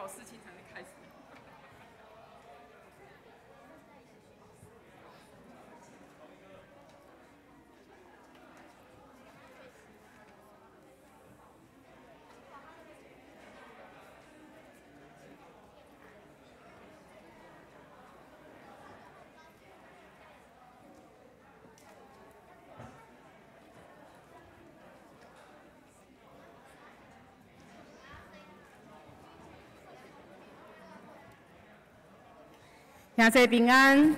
事情才能開始。兄弟平安。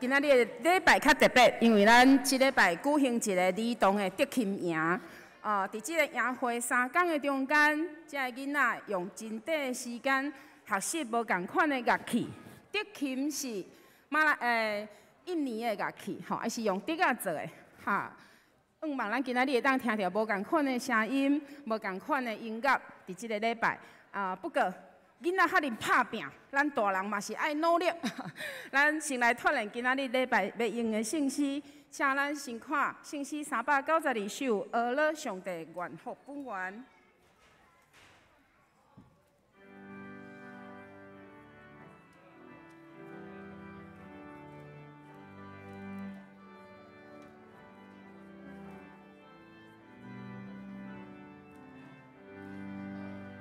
今仔日的禮拜較特別，因為咱這禮拜舉行一個兒童的竹琴營。佇這個營會3工的中間，這个囡仔用真短的時間學習無仝款的樂器。竹琴是馬來印尼的樂器，吼，伊是用竹仔做的，哈。向望咱今仔日會當聽著無仝款的聲音，無仝款的音樂，佇這個禮拜。啊，不過囡仔較恁拍拚，咱大人嘛是愛努力。咱先來鍛鍊今仔日禮拜欲用的聖詩，請咱先看聖詩392首，阿樂上帝願福本願。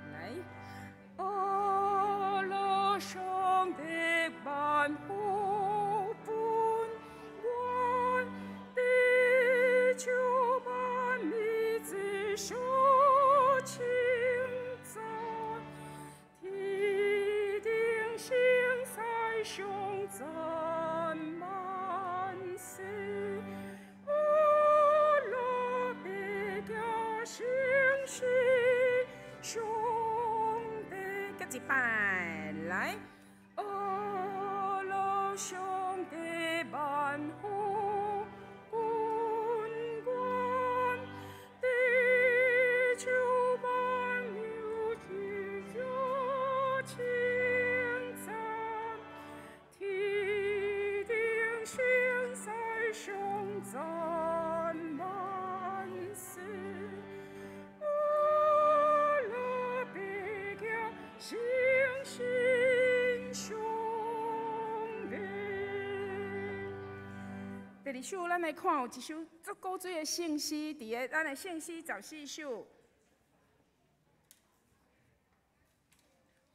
來，阿樂上帝萬福本願，地球萬物之首稱讚，天頂星在上讚萬世，阿樂別家星星上帝，閣一擺來，阿樂上帝萬福本願，地球萬有之首稱讚，天頂星在上讚萬世，阿樂別家星星上帝。第二首，咱來看有一首足古錐的聖詩，佇个咱的聖詩14首。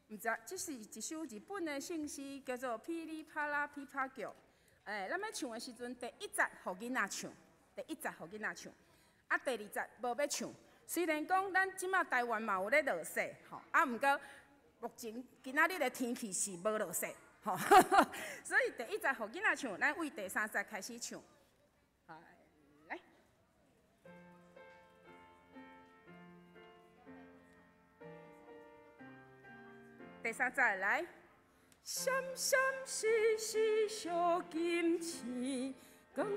毋知，這是一首日本的聖詩，叫做《噼里啪啦噼啪叫》。咱欲唱的時陣，第一節予囡仔唱，第一節予囡仔唱，啊，第二節無欲唱。雖然講咱這馬台灣嘛有咧落雪，吼，啊，毋過目前今仔日的天氣是無落雪，吼，所以第一節予囡仔唱，咱為第三節開始唱。來，第三節來，閃閃爍爍小金星，光熠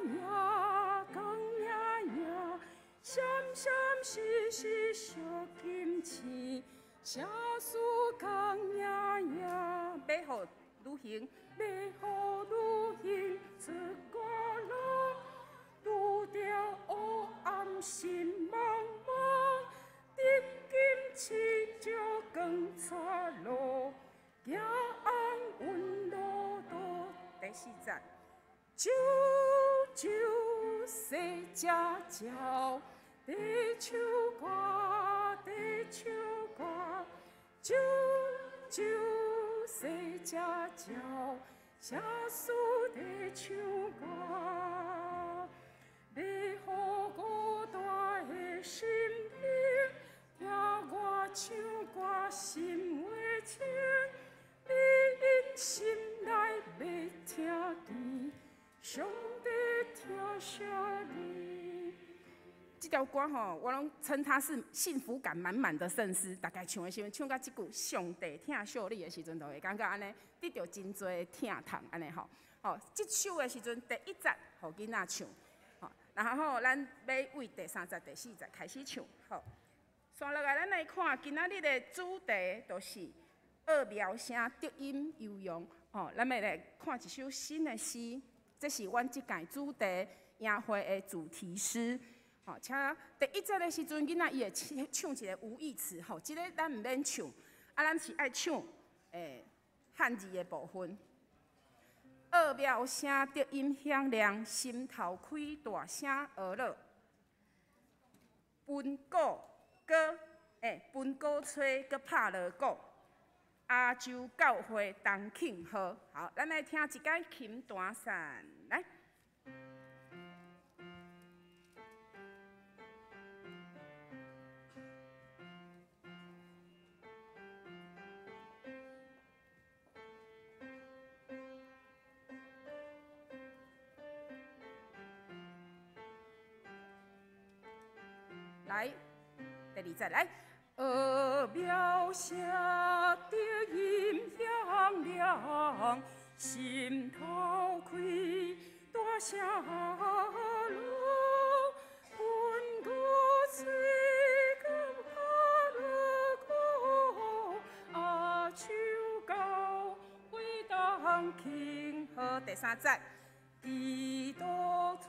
熠，光熠熠，閃閃爍爍小金星，寫書光熠熠，欲予旅行，欲予旅行出外路，拄著黑暗心茫茫，竹琴拭照光帶路，行安穩路途。第四節，啾啾細隻鳥，佇唱歌，佇唱歌，啾啾細隻鳥，寫書佇唱歌，欲予孤單的心靈，聽我唱歌心會清，你因心內欲聽見，上帝疼惜你。這條歌吼，我攏稱它是幸福感滿滿的聖詩。大概唱的時陣，唱到這句“上帝疼惜你”的時陣，就會感覺按呢得著真濟疼痛按呢吼。吼，這首的時陣，第一節予囡仔唱，吼，然後咱欲為第三節、第四節開始唱，好。紲落來，咱來看今仔日的主題，就是奧妙聲德音悠揚。吼，咱欲來看一首新的詩，這是阮這屆主題營會的主題詩。吼，請第一節的時陣，囡仔伊會唱一個無義詞，吼，這個咱毋免唱。啊，咱是愛唱漢字的部分。奧妙聲得音響亮，心頭開大聲呵咾。盆鼓閣盆鼓吹閣拍鑼鼓，亞洲教會同慶賀。好，咱來聽一擺琴彈散，來。來，第二節來。奧妙聲得音響亮，心頭開大聲呵咾。盆鼓吹閣拍鑼鼓，亞洲教會同慶賀。第三節，基督傳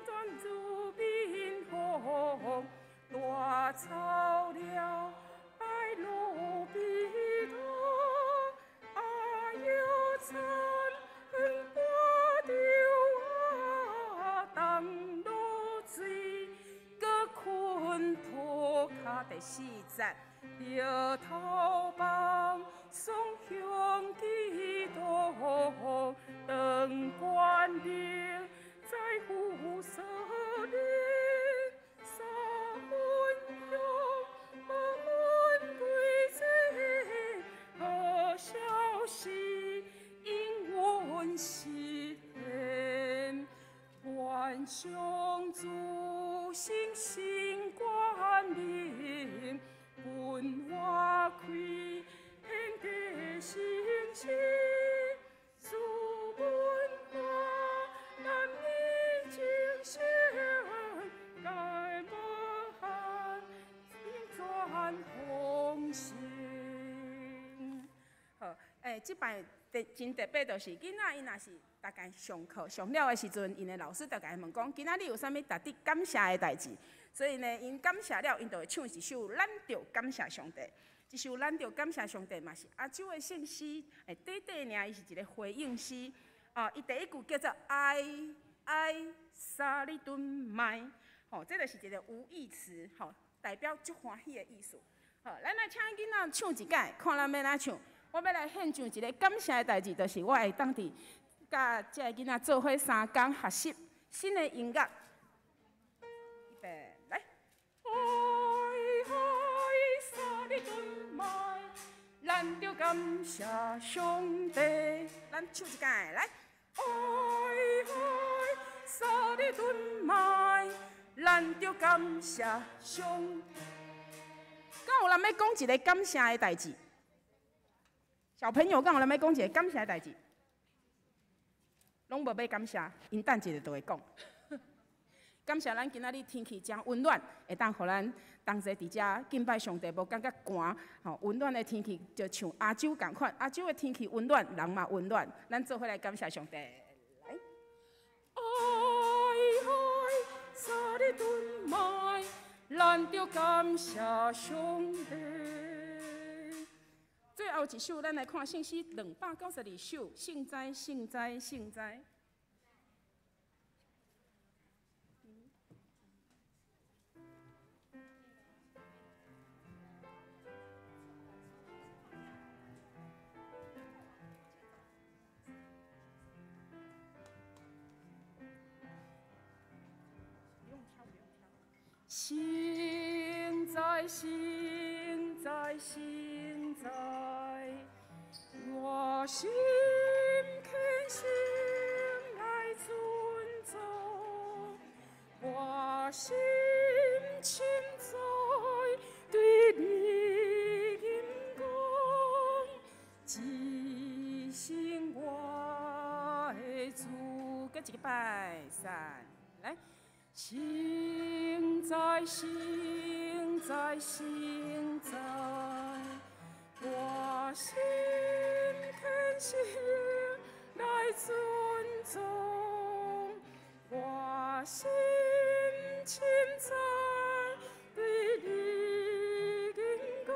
傳如民風，大草了白路比多，阿有參半着啊，東落水，閣困塗跤。第四節，搖頭放送向基督，當權力在乎所靈。三分香，八分歸這，好消息應允實現。願上主聖心光明，分我開天地信心，賜文化男女精神，改無限轉風行。好，這擺特真特別，就是囡仔𪜶若是逐家上課上了的時陣，𪜶的老師就共𪜶問講：今仔日有啥物值得感謝的代誌？所以呢，𪜶感謝了，𪜶就會唱一首《咱著感謝上帝》。這首《咱著感謝上帝》嘛是亞洲的聖詩，短短爾，伊是一个回應詩。啊，伊第一句叫做愛愛三日頓麥，吼，這就是一个無義詞，吼，代表足歡喜的意思。好，咱來請囡仔唱一擺，看咱欲按怎唱。我欲來獻上一个感謝的代誌，就是我會當佇佮這个囡仔做伙三工學習新的音樂。預備，來。愛愛三日頓麥，咱著感謝上帝。咱唱一擺，來。愛愛三日頓麥，咱著感謝上。敢有人欲講一个感謝的代誌？小朋友，敢有人欲講一个感謝的代誌？攏無欲感謝，𪜶等一下就會講。感謝咱今仔日天氣誠溫暖，會當予咱同齊佇遮敬拜上帝，無感覺寒。吼，溫暖的天氣就像亞洲仝款，亞洲的天氣溫暖，人嘛溫暖。咱做伙來感謝上帝。來。愛愛三日頓麥，咱著感謝上帝。最後一首，咱來看聖詩292首，聖哉，聖哉，聖哉。聖哉，聖哉，聖哉，我心懇心來尊重，我心深在對你吟講，一生我的主，閣一擺，三，來。聖哉，聖哉，聖哉，我心懇心來尊重，我心深在對你吟講，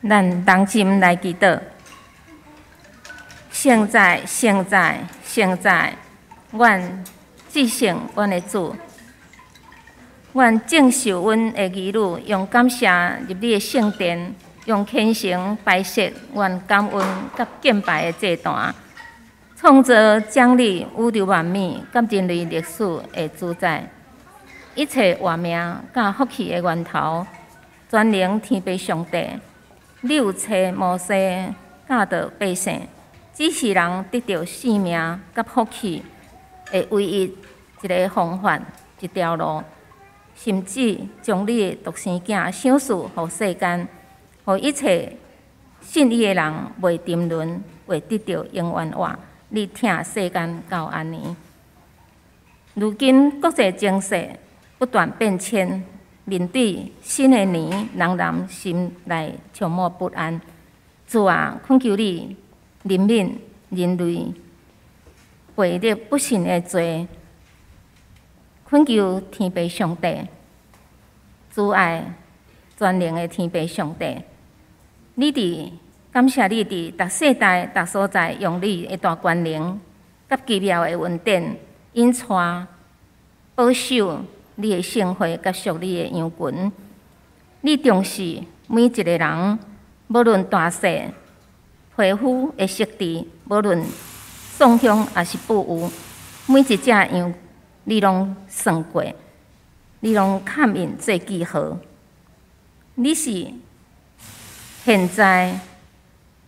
咱同心來祈禱。聖哉，聖哉，聖哉，阮至聖，阮的主，阮正受阮的兒女用感謝入你的聖殿，用虔誠擺設阮感恩佮敬拜的祭壇，創造掌理宇宙萬物佮人類歷史的主宰，一切活命佮福氣的源頭，全能天父上帝，你有差摩西教導百姓，指示人得著性命佮福氣的唯一一个方法、一條路，甚至將你的獨生囝賞賜予世間，予一切信伊的人袂沉淪，會得著永遠活。你疼世間到按呢。如今國際情勢不斷變遷，面對新的年，人人心內充滿不安。主啊，懇求你憐憫人類悖逆不信的罪，懇求天父上帝，慈愛全能的天父上帝，你佇感謝你佇逐世代、逐所在，用你的大權能佮奇妙的恩典，引帶保守你的聖會佮屬你的羊群。你重視每一个人，無論大細、皮膚的色澤，無論壯雄抑是富有，每一隻羊你攏算過，你攏蓋印做記號。你是現在、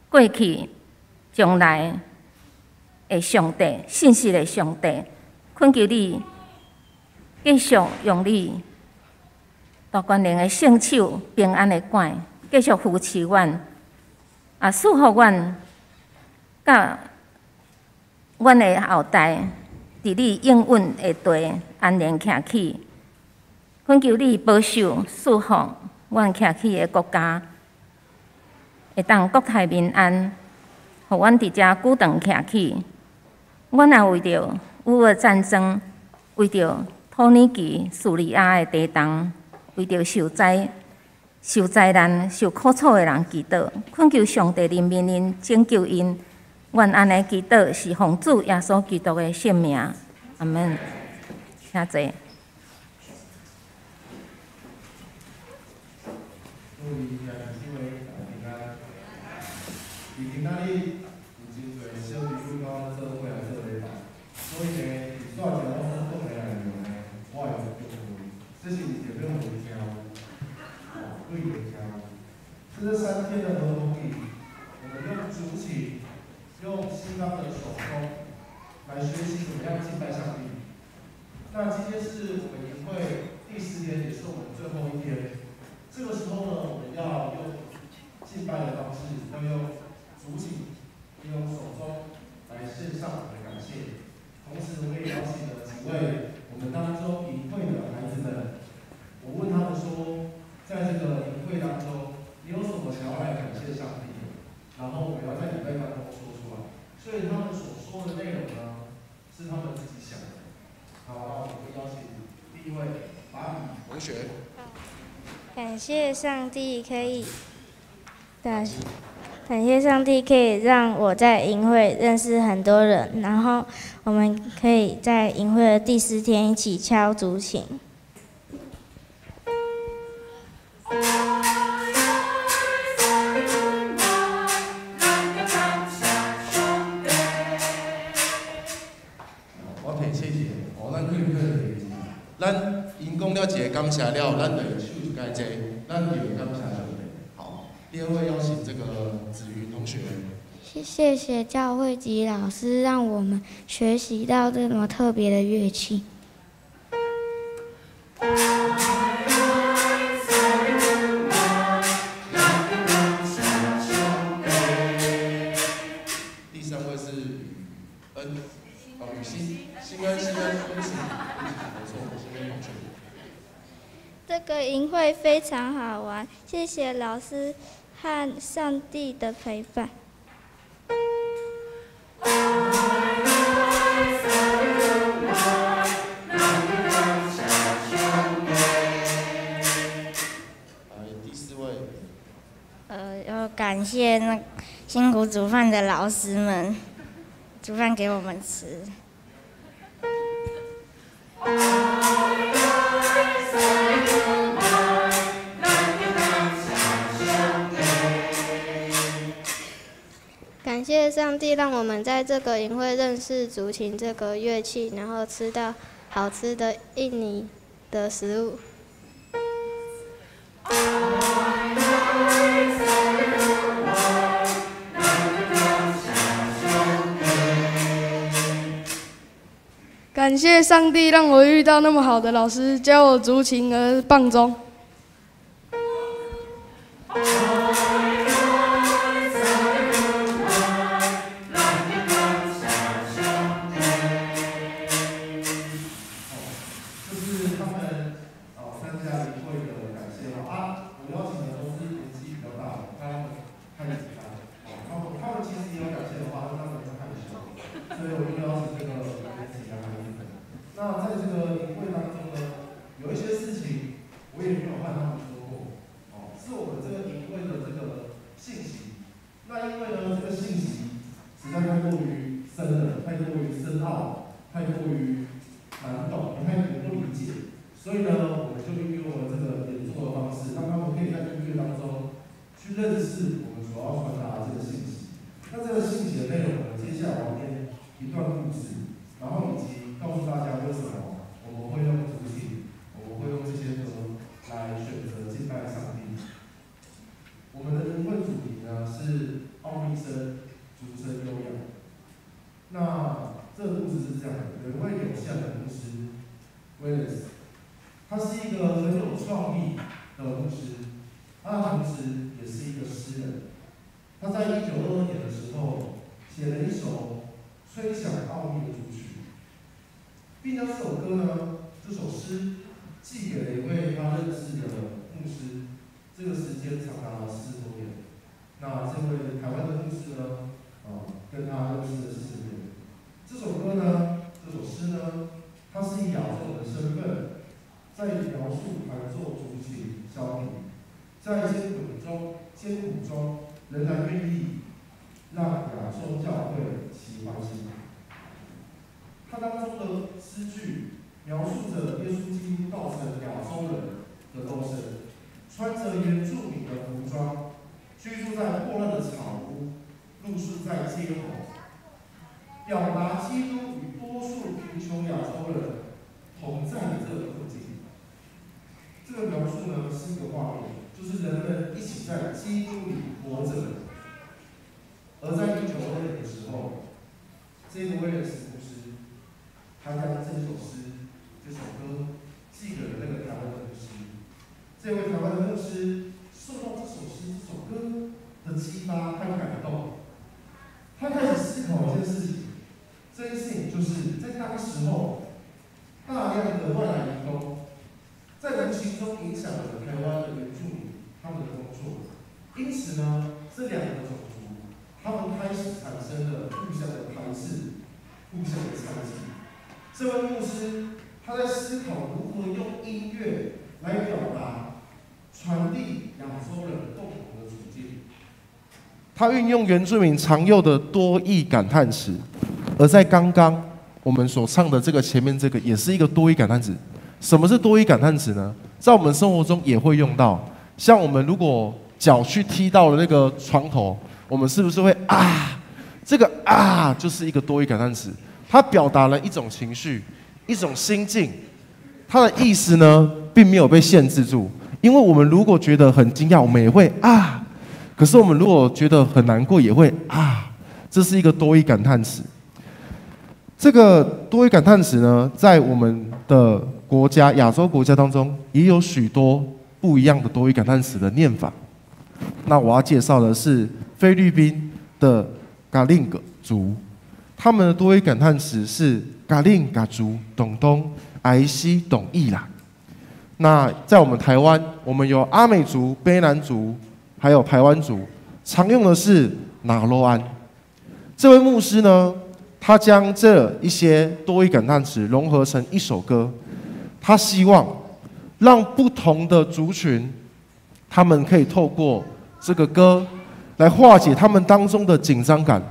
過去、將來的上帝，信實的上帝，懇求你繼續用你大權能的聖手、平安的管，繼續扶持阮，也賜福阮，佮阮的後代，佇你應允的地安然徛起。懇求你保守、賜福阮徛起的國家，會當國泰民安，予阮佇遮久長徛起。阮也為著烏俄戰爭，為著土耳其、敘利亞的地動，為著受災、受災難、受苦楚的人祈禱，懇求上帝憐憫𪜶，拯救𪜶。阮按呢祈禱是奉主耶穌基督的聖名，阿門。請坐。各位兄弟姊妹，大家平安。伫今仔日有真濟小朋友佮阮做伙來做禮拜，所以呢，佇煞前我所講的內容呢，我會用中文，這是為著欲予𪜶聽有，哦，對會聽有。這3天的兒童營，我們用竹琴，用西方的手鐘來學習怎麼樣敬拜上帝。那今天是我們營會第四天，也是我們最後一天。這個時候呢，我們要用敬拜的方式，要用竹琴，用手鐘來獻上我們的感謝。同時，我也邀請了幾位我們當中營會的孩子們，我問他們說，在這個營會當中，你有什麼想要來感謝上帝的？然後我們要在禮拜當中說出來。所以他們所說的內容呢，是他們自己想的。好，那我們會邀請第一位法比同學。感謝上帝可以，感謝上帝可以讓我在營會認識很多人，然後我們可以在營會的第四天一起敲竹琴。我提醒一下，哦，咱去去提咱𪜶講了一个感謝了，咱就會手一解坐，咱就會感謝上帝。好，第二位邀請這個子瑜同學。謝謝教會及老師，讓我們學習到這麼特別的樂器。第三位是雨恩，哦，雨欣，新恩，新恩，對不起，對不起，我錯，新恩同學。這個營會非常好玩，謝謝老師和上帝的陪伴。來，第四位。要谢那辛苦煮饭的老师们，煮饭给我们吃。感谢上帝，让我们在这个营会认识竹琴这个乐器，然后吃到好吃的印尼的食物。感谢上帝让我遇到那么好的老师，教我竹琴和棒钟。他运用原住民常用的多义感叹词，而在刚刚我们所唱的这个前面这个也是一个多义感叹词。什么是多义感叹词呢？在我们生活中也会用到，像我们如果脚去踢到了那个床头，我们是不是会啊？这个啊就是一个多义感叹词，它表达了一种情绪，一种心境，它的意思呢并没有被限制住，因为我们如果觉得很惊讶，我们也会啊。可是我们如果觉得很难过，也会啊，这是一个多义感叹词。这个多义感叹词呢，在我们的国家、亚洲国家当中，也有许多不一样的多义感叹词的念法。那我要介绍的是菲律宾的嘎令格族，他们的多义感叹词是嘎令嘎族董东埃西董伊啦。那在我们台湾，我们有阿美族、卑南族，还有排湾族，常用的是拿罗安。这位牧师呢，他将这一些多义感叹词融合成一首歌，他希望让不同的族群，他们可以透过这个歌来化解他们当中的紧张感，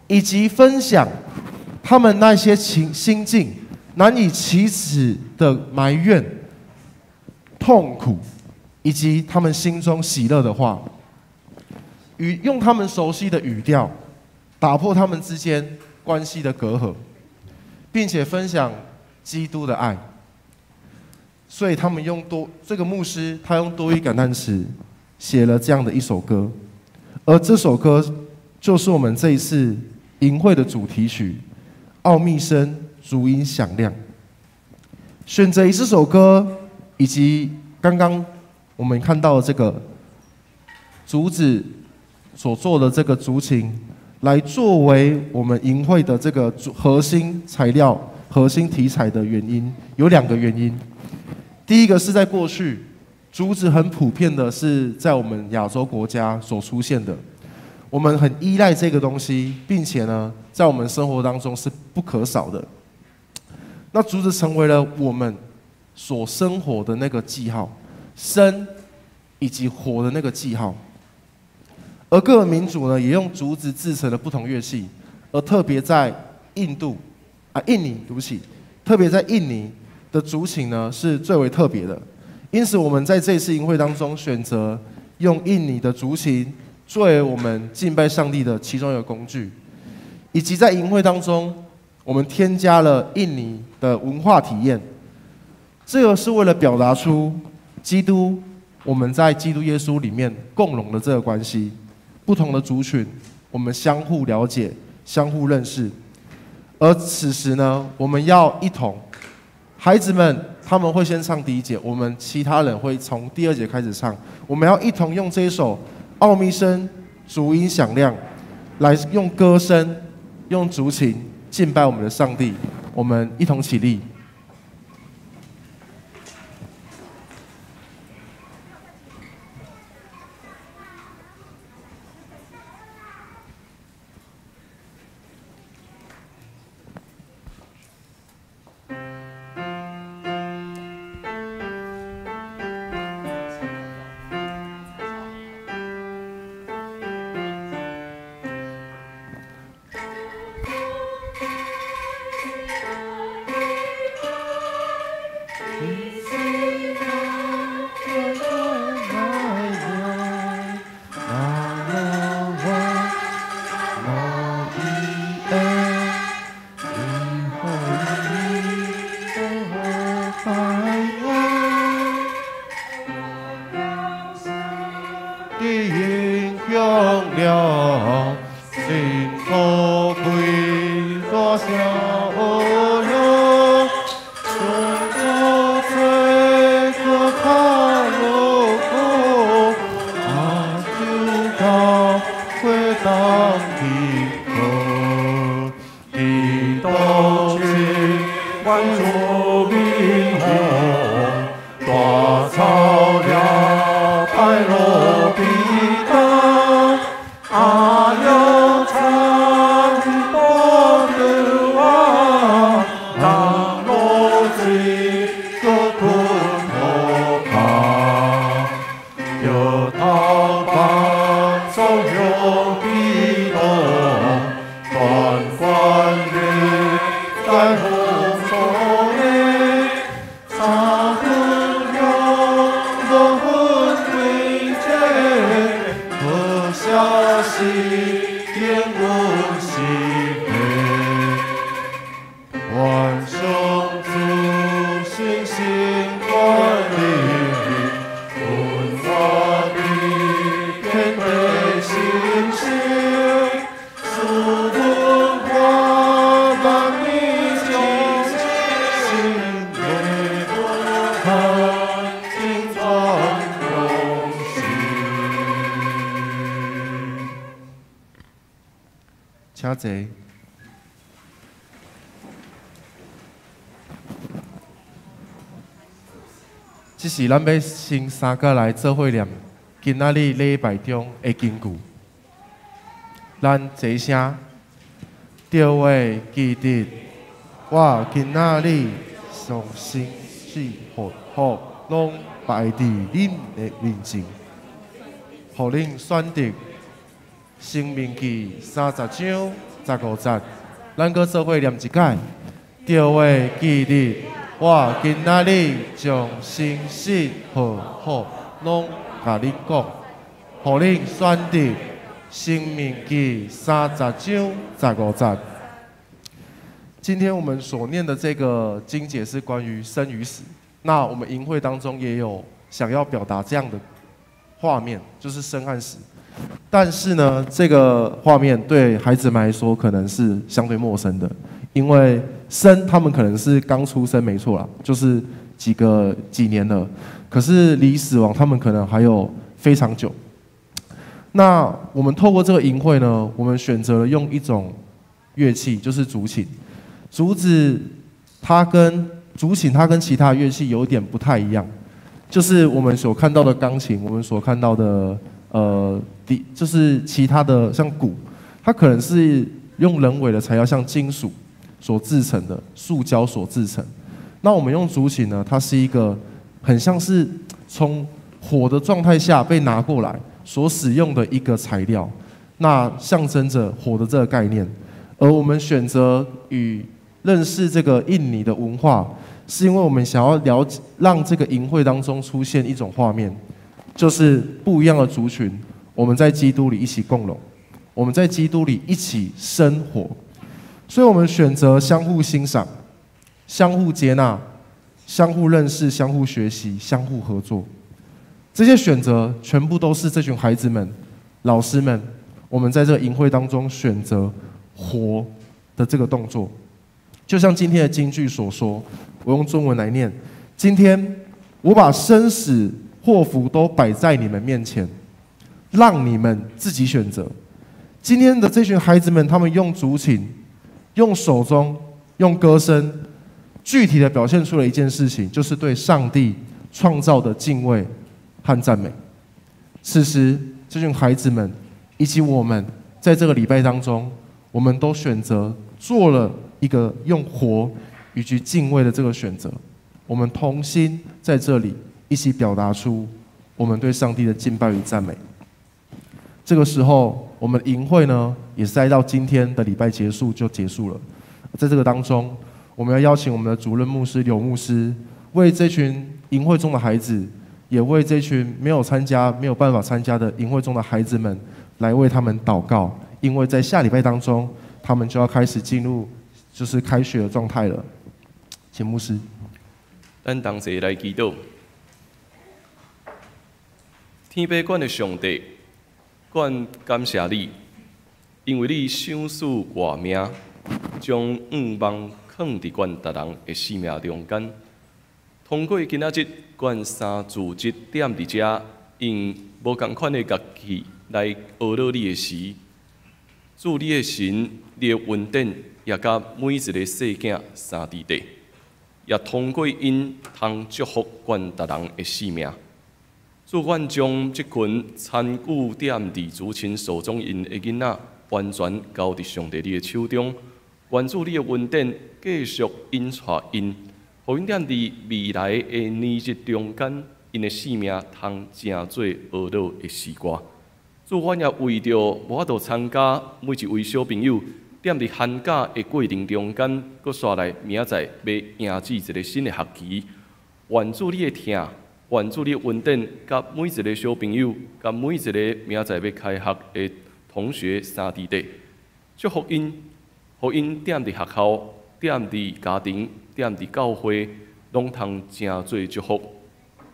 以及分享他们那些情心境难以启齿的埋怨、痛苦，以及他们心中喜乐的话，与用他们熟悉的语调，打破他们之间关系的隔阂，并且分享基督的爱。所以他们用多这个牧师，他用多语感叹词写了这样的一首歌，而这首歌就是我们这一次营会的主题曲《奥秘声足音响亮》。选择这首歌，以及刚刚我们看到的这个竹子所做的这个竹琴，来作为我们营会的这个核心材料、核心题材的原因，有两个原因。第一个是在过去，竹子很普遍的是在我们亚洲国家所出现的，我们很依赖这个东西，并且呢，在我们生活当中是不可少的。那竹子成为了我们所生活的那个记号，生以及活的那个记号。而各个民族呢，也用竹子制成了不同乐器，而特别在印度啊，印尼，对不起，特别在印尼的竹琴呢是最为特别的。因此，我们在这次营会当中选择用印尼的竹琴作为我们敬拜上帝的其中一个工具，以及在营会当中，我们添加了印尼的文化体验。这个是为了表达出基督，我们在基督耶稣里面共融的这个关系。不同的族群，我们相互了解、相互认识。而此时呢，我们要一同，孩子们他们会先唱第一节，我们其他人会从第二节开始唱。我们要一同用这一首《奥秘声足音响亮》，来用歌声、用竹琴敬拜我们的上帝。我们一同起立。请坐。这是咱欲先三个来做伙念今仔日礼拜中的经句。咱齐声，著话记得，我今仔日将生死祸福拢摆伫恁的面前，予恁选择申命記30章15節，咱閣做伙念一擺。著愛記得，我今仔日將生死禍福攏共恁講，予恁選擇。申命記30章15節。今天我們所念的這個經節是關於生與死。那我們營會當中也有想要表達這樣的畫面，就是生和死。但是呢，這個畫面對孩子們來說可能是相對陌生的，因為生他們可能是剛出生，沒錯啦，就是幾年了。可是離死亡，他們可能還有非常久。那我們透過這個營會呢，我們選擇了用一種樂器，就是竹琴。竹子它跟竹琴，它跟其他樂器有點不太一樣，就是我們所看到的鋼琴，我們所看到的就是其他的像鼓，它可能是用人為的材料，像金屬所製成的，塑膠所製成。那我們用竹琴呢，它是一個很像是從火的狀態下被拿過來所使用的一個材料，那象徵着火的這個概念。而我們選擇與認識這個印尼的文化，是因為我們想要了解，讓這個營會當中出現一種畫面，就是不一樣的族群，我們在基督裡一起共榮，我們在基督裡一起生活，所以我們選擇相互欣賞、相互接納、相互認識、相互學習、相互合作。這些選擇全部都是這群孩子們、老師們，我們在這個營會當中選擇活的這個動作。就像今天的金句所說，我用中文來念：今天我把生死禍福都擺在你們面前，讓你們自己選擇。今天的這群孩子們，他們用竹琴、用手中、用歌聲，具體的表現出了一件事情，就是對上帝創造的敬畏和讚美。此時，這群孩子們以及我們，在這個禮拜當中，我們都選擇做了一個用活以及敬畏的這個選擇。我們同心在這裡一起表達出我們對上帝的敬拜與讚美。這個時候，我們營會呢，也是在到今天的禮拜結束就結束了。在這個當中，我們要邀請我們的主任牧師劉牧師，為這群營會中的孩子，也為這群沒有參加、沒有辦法參加的營會中的孩子們，來為他們禱告。因為在下禮拜當中，他們就要開始進入就是開學的狀態了。請牧師。咱同齊來祈禱。天父阮的上帝，阮感謝你，因為你賞賜活命，將向望囥佇阮逐人的生命中間。通過今仔日，阮三自節踮佇遮，用無仝款的樂器來呵咾你的時，主你的神，你的恩典也佮每一個細囝相佇底，也通過𪜶通祝福阮逐人的生命。主，阮將這群參與踮佇竹琴手中音的囡仔，完全交佇上帝你的手中。願主你的恩典繼續引帶𪜶，予𪜶踮佇未來的年日中間，𪜶的生命通成做呵咾的詩歌。主，阮也為著無法度參加每一位小朋友，踮佇寒假的過程中間，閣煞來明仔載欲迎接一個新的學期。願主你的疼，願主你的恩典，佮每一個小朋友，佮每一個明仔載欲開學的同學相佇底，祝福𪜶，予𪜶踮佇學校、踮佇家庭、踮佇教會，攏通成做祝福，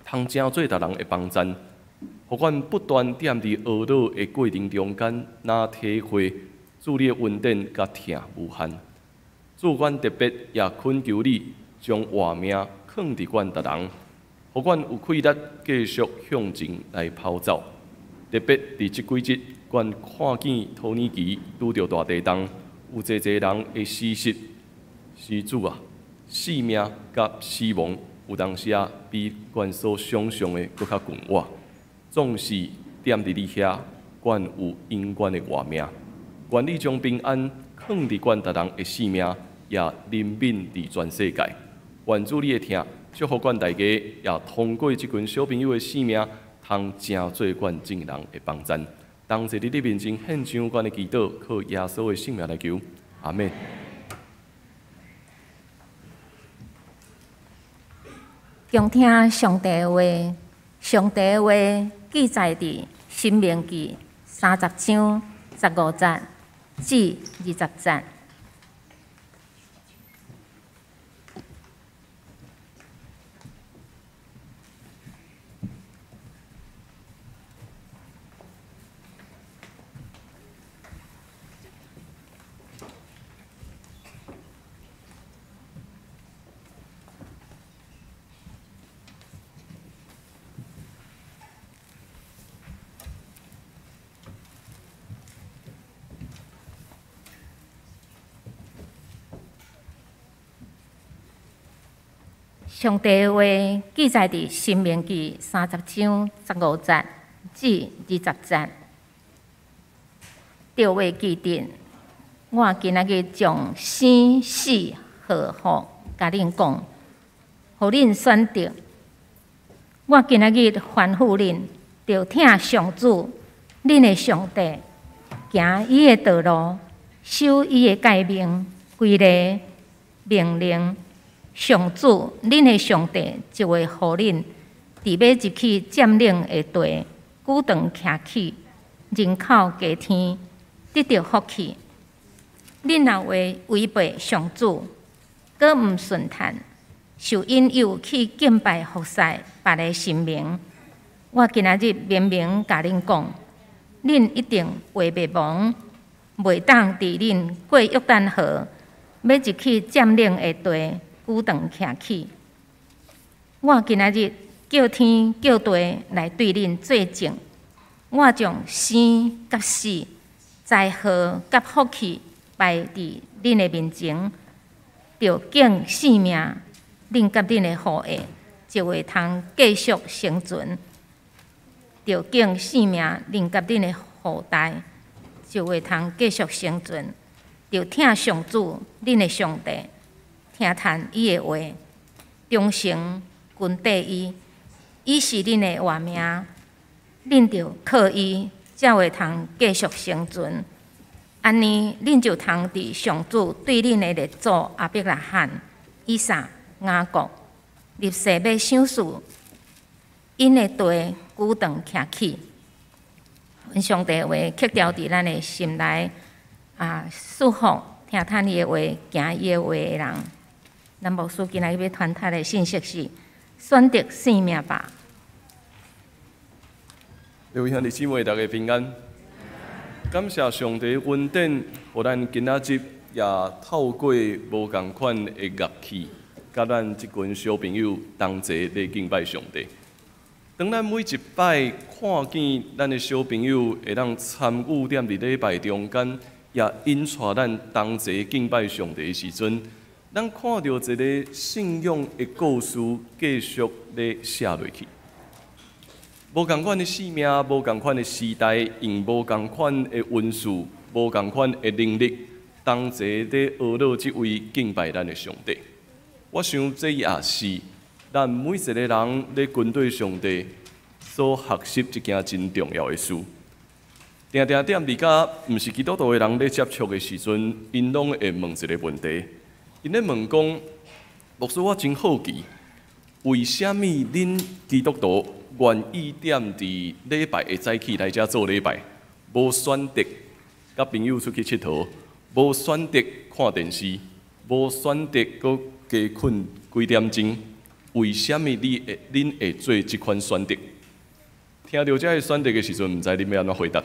通成做別人的幫贊。予阮不斷踮佇呵咾的過程中間，若體會主你的恩典佮疼無限。主，阮特別也懇求你，將活命囥佇阮逐人，予阮有氣力繼續向前來跑走。特別佇這幾日，阮看見土耳其拄著大地動，有濟濟人的死失。是主啊，生命佮死亡有當時啊，比阮所想像的閣較近我。總是踮佇你遐，阮有永遠的活命。願你將平安囥佇阮逐人的生命，也憐憫佇全世界。願主你的疼，祝福阮大家，也通過這群小朋友的生命，通成做阮眾人的幫贊。同齊佇你面前獻上阮的祈禱，靠耶穌的聖名來求，阿們。恭聽上帝的話，上帝的話記載佇《申命記》30章15節至20節。上帝的話記載佇《申命記》30章15節至20節。著話記得，我今仔日將生死禍福共恁講，予恁選擇。我今仔日吩咐恁，著疼上主，恁的上帝，行伊的道路，守伊的誡命、規例、命令。上主，恁的上帝就會予恁佇欲入去佔領的地，舉杖徛起，人口加添，得著福氣。恁若會違背上主，閣毋順趁，受引誘去敬拜服侍別个神明，我今仔日明明共恁講，恁一定會滅亡，袂當佇恁過約旦河，欲入去佔領的地。舉杖徛起，我今仔日叫天叫地來對恁作證，我將生佮死、災禍佮福氣擺佇恁的面前，著揀性命，恁佮恁的後裔就會通繼續生存；著揀性命，恁佮恁的後代就會通繼續生存。著疼上主，恁的上帝。聽趁伊的話，忠誠跟綴伊，伊是恁的活命，恁著靠伊，才會通繼續生存。按呢，恁就通佇上主對恁的列祖亞伯拉罕、以撒、雅各立誓欲賞賜𪜶的地，舉杖徛起。阮上帝的話刻牢佇咱的心內，啊，祝福聽趁伊的話、行伊的話的人。咱牧師今仔日欲傳達的信息是：選擇性命吧。各位兄弟姊妹，大家平安。感謝上帝恩典，予咱今仔日也透過無仝款的樂器，佮咱這群小朋友同齊來敬拜上帝。當咱每一擺看見咱的小朋友會當參與踮佇禮拜中間，也引帶咱同齊敬拜上帝的時陣，咱看著一个信仰的故事繼續咧寫落去。無仝款的生命，無仝款的時代，用無仝款的恩賜，無仝款的能力，同齊咧學樂這位敬拜咱的上帝。我想這也是咱每一個人咧跟綴上帝所學習一件真重要的事。定定踮佇佮毋是基督徒的人咧接觸的時陣，𪜶攏會問一個問題。𪜶咧問講：牧師，我真好奇，為啥物恁基督徒願意踮佇禮拜的早起來遮做禮拜，無選擇佮朋友出去𨑨迌，無選擇看電視，無選擇閣加睏幾點鐘？為啥物你會恁會做這款選擇？聽著這个選擇的時陣，毋知恁欲按怎回答？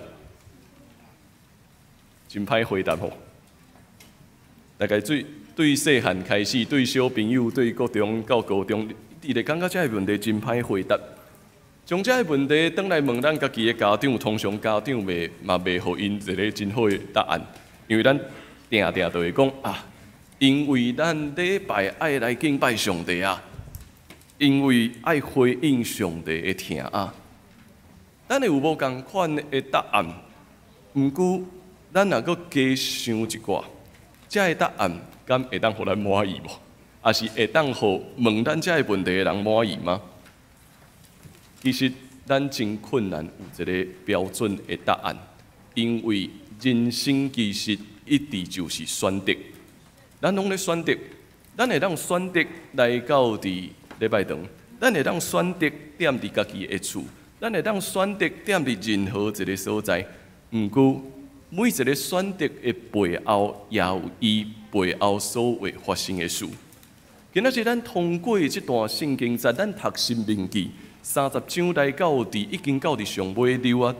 真歹回答吼。大概對對細漢開始，對小朋友，對國中到高中，伊會感覺這个問題真歹回答。將這个問題轉來問咱家己的家長，通常家長袂嘛袂予𪜶一个真好的答案，因為咱定定就會講啊，因為咱禮拜愛來敬拜上帝啊，因為愛回應上帝的疼啊。咱會有無仝款的答案，毋過咱若閣加想一寡，這个答案敢會當予咱滿意無？抑是會當予問咱這个問題的人滿意嗎？其實咱真困難有一个標準的答案。因為人生其實一直就是選擇，咱攏咧選擇，咱會當選擇來到佇禮拜堂，咱會當選擇踮佇家己的厝，咱會當選擇踮佇任何一个所在。毋過每一个選擇的背後，也有伊背後所會發生的事。今仔日咱通過這段聖經節，咱讀申命記30章來到佇已經到佇上尾溜啊。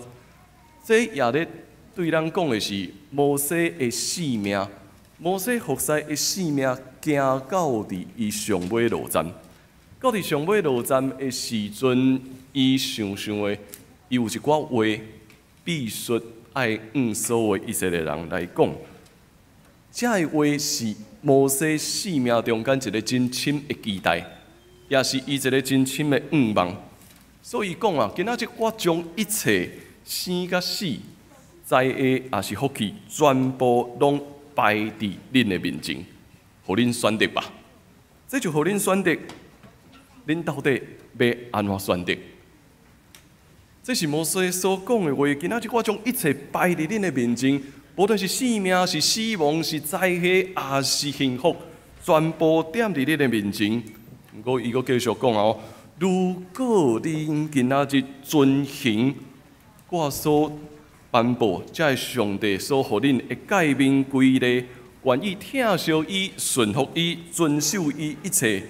這也咧對咱講的是摩西的性命，摩西服侍的性命行到佇伊上尾路站，到佇上尾路站的時陣，伊想想的，伊有一寡話必須愛向所有以色列人來講。這个話是摩西性命中間一个真深的期待，也是伊一个真深的願望。所以講啊，今仔日我將一切生佮死、災禍抑是福氣，全部攏擺佇恁的面前，予恁選擇吧。這就予恁選擇，恁到底欲按怎選擇？這是摩西所講的話。今仔日我將一切擺佇恁的面前，無論是性命、是死亡、是災禍，抑是幸福，全部踮佇恁的面前。毋過伊閣繼續講哦，如果恁今仔日遵行我所頒布，這个上帝所予恁的誡命規例，願意疼惜伊、順服伊、遵守伊一切，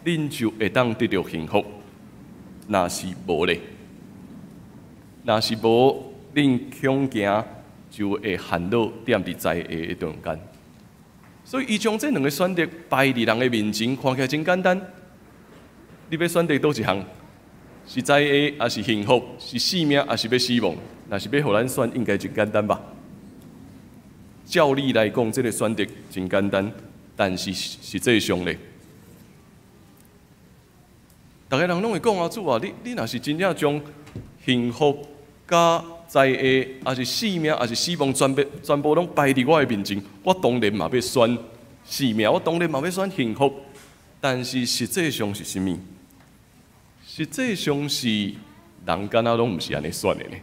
恁就會當得著幸福。若是無咧，若是無，恁恐驚就會陷落踮佇災禍的中間。所以，伊將這兩个選擇擺佇人的面前，看起來真簡單。你欲選擇佗一項？是災禍，抑是幸福？是性命，抑是欲死亡？若是欲予咱選，應該真簡單吧？照理來講，這个選擇真簡單，但是實際上咧，逐个人攏會講啊，主啊，你若是真正將幸福佮災禍，抑是性命，抑是死亡，全部攏擺佇我的面前，我當然嘛欲選性命，我當然嘛欲選幸福。但是實際上是啥物？實際上是人敢若攏毋是按呢選的呢？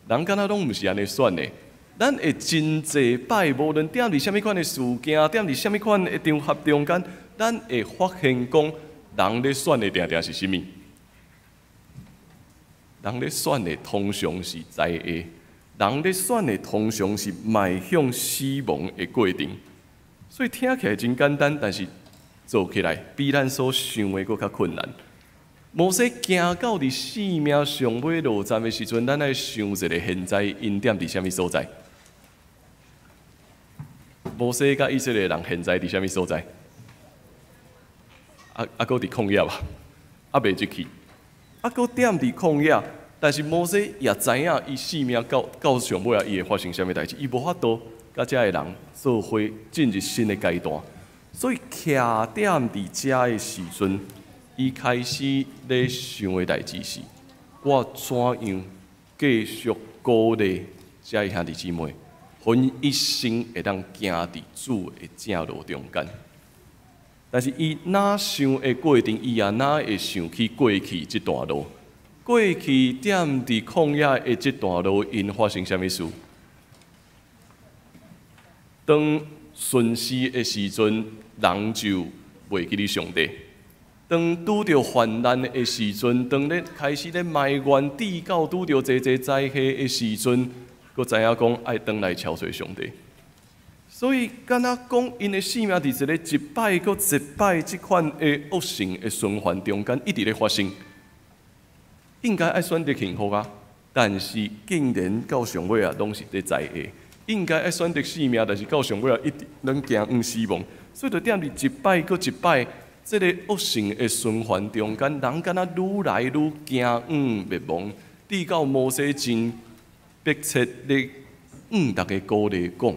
人敢若攏毋是按呢選的？咱會真濟擺，無論踮佇啥物款的事件，踮佇啥物款的場合中間，咱會發現講，人咧選的定定是啥物？人咧選的通常是災禍，人咧選的通常是邁向死亡的過程。所以聽起來真簡單，但是做起來比咱所想的閣較困難。摩西行到佇生命上尾路站的時陣，咱愛想一下，現在𪜶踮佇啥物所在？摩西佮以色列人現在佇啥物所在？啊，閣佇曠野吧，猶未入去，啊，閣踮佇曠野。但是摩西也知影，伊性命到上尾啊，伊會發生啥物代誌，伊無法度佮遮个人做伙進入新的階段。所以徛踮佇遮的時陣，伊開始咧想的代誌是：我怎樣繼續鼓勵遮个兄弟姊妹，予𪜶一生會當行佇主的正路中間。但是伊若想的過程，伊也哪會想起過去這段路？過去踮佇曠野的這段路，𪜶發生啥物事？當順時的時陣，人就袂記得上帝；當拄著患難的時陣，當咧開始咧埋怨、直到拄著濟濟災禍的時陣，閣知影講愛轉來朝找上帝。所以，敢若講𪜶的性命佇一個一擺閣一擺這款的惡性的循環中間，一直咧發生。應該愛選擇幸福啊，但是竟然到上尾啊，攏是佇災禍。應該愛選擇性命，但是到上尾啊，一直攏行向死亡。所以，就踮佇一擺閣一擺這个惡性的循環中間，人敢若愈來愈行向滅亡，直到摩西真迫切咧向逐家鼓勵講：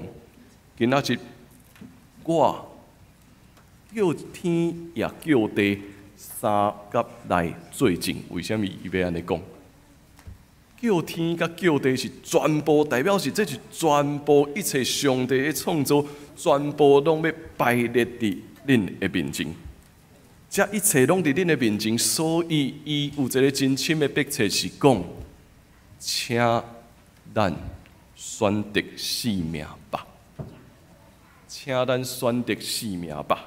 今仔日我叫天也叫地三佮來做證。為啥物伊欲按呢講？叫天佮叫地是全部代表是，這是全部一切上帝的創造，全部攏欲擺列佇恁的面前。這一切攏佇恁的面前，所以伊有一个真深的迫切是講，請咱選擇性命吧，請咱選擇性命吧。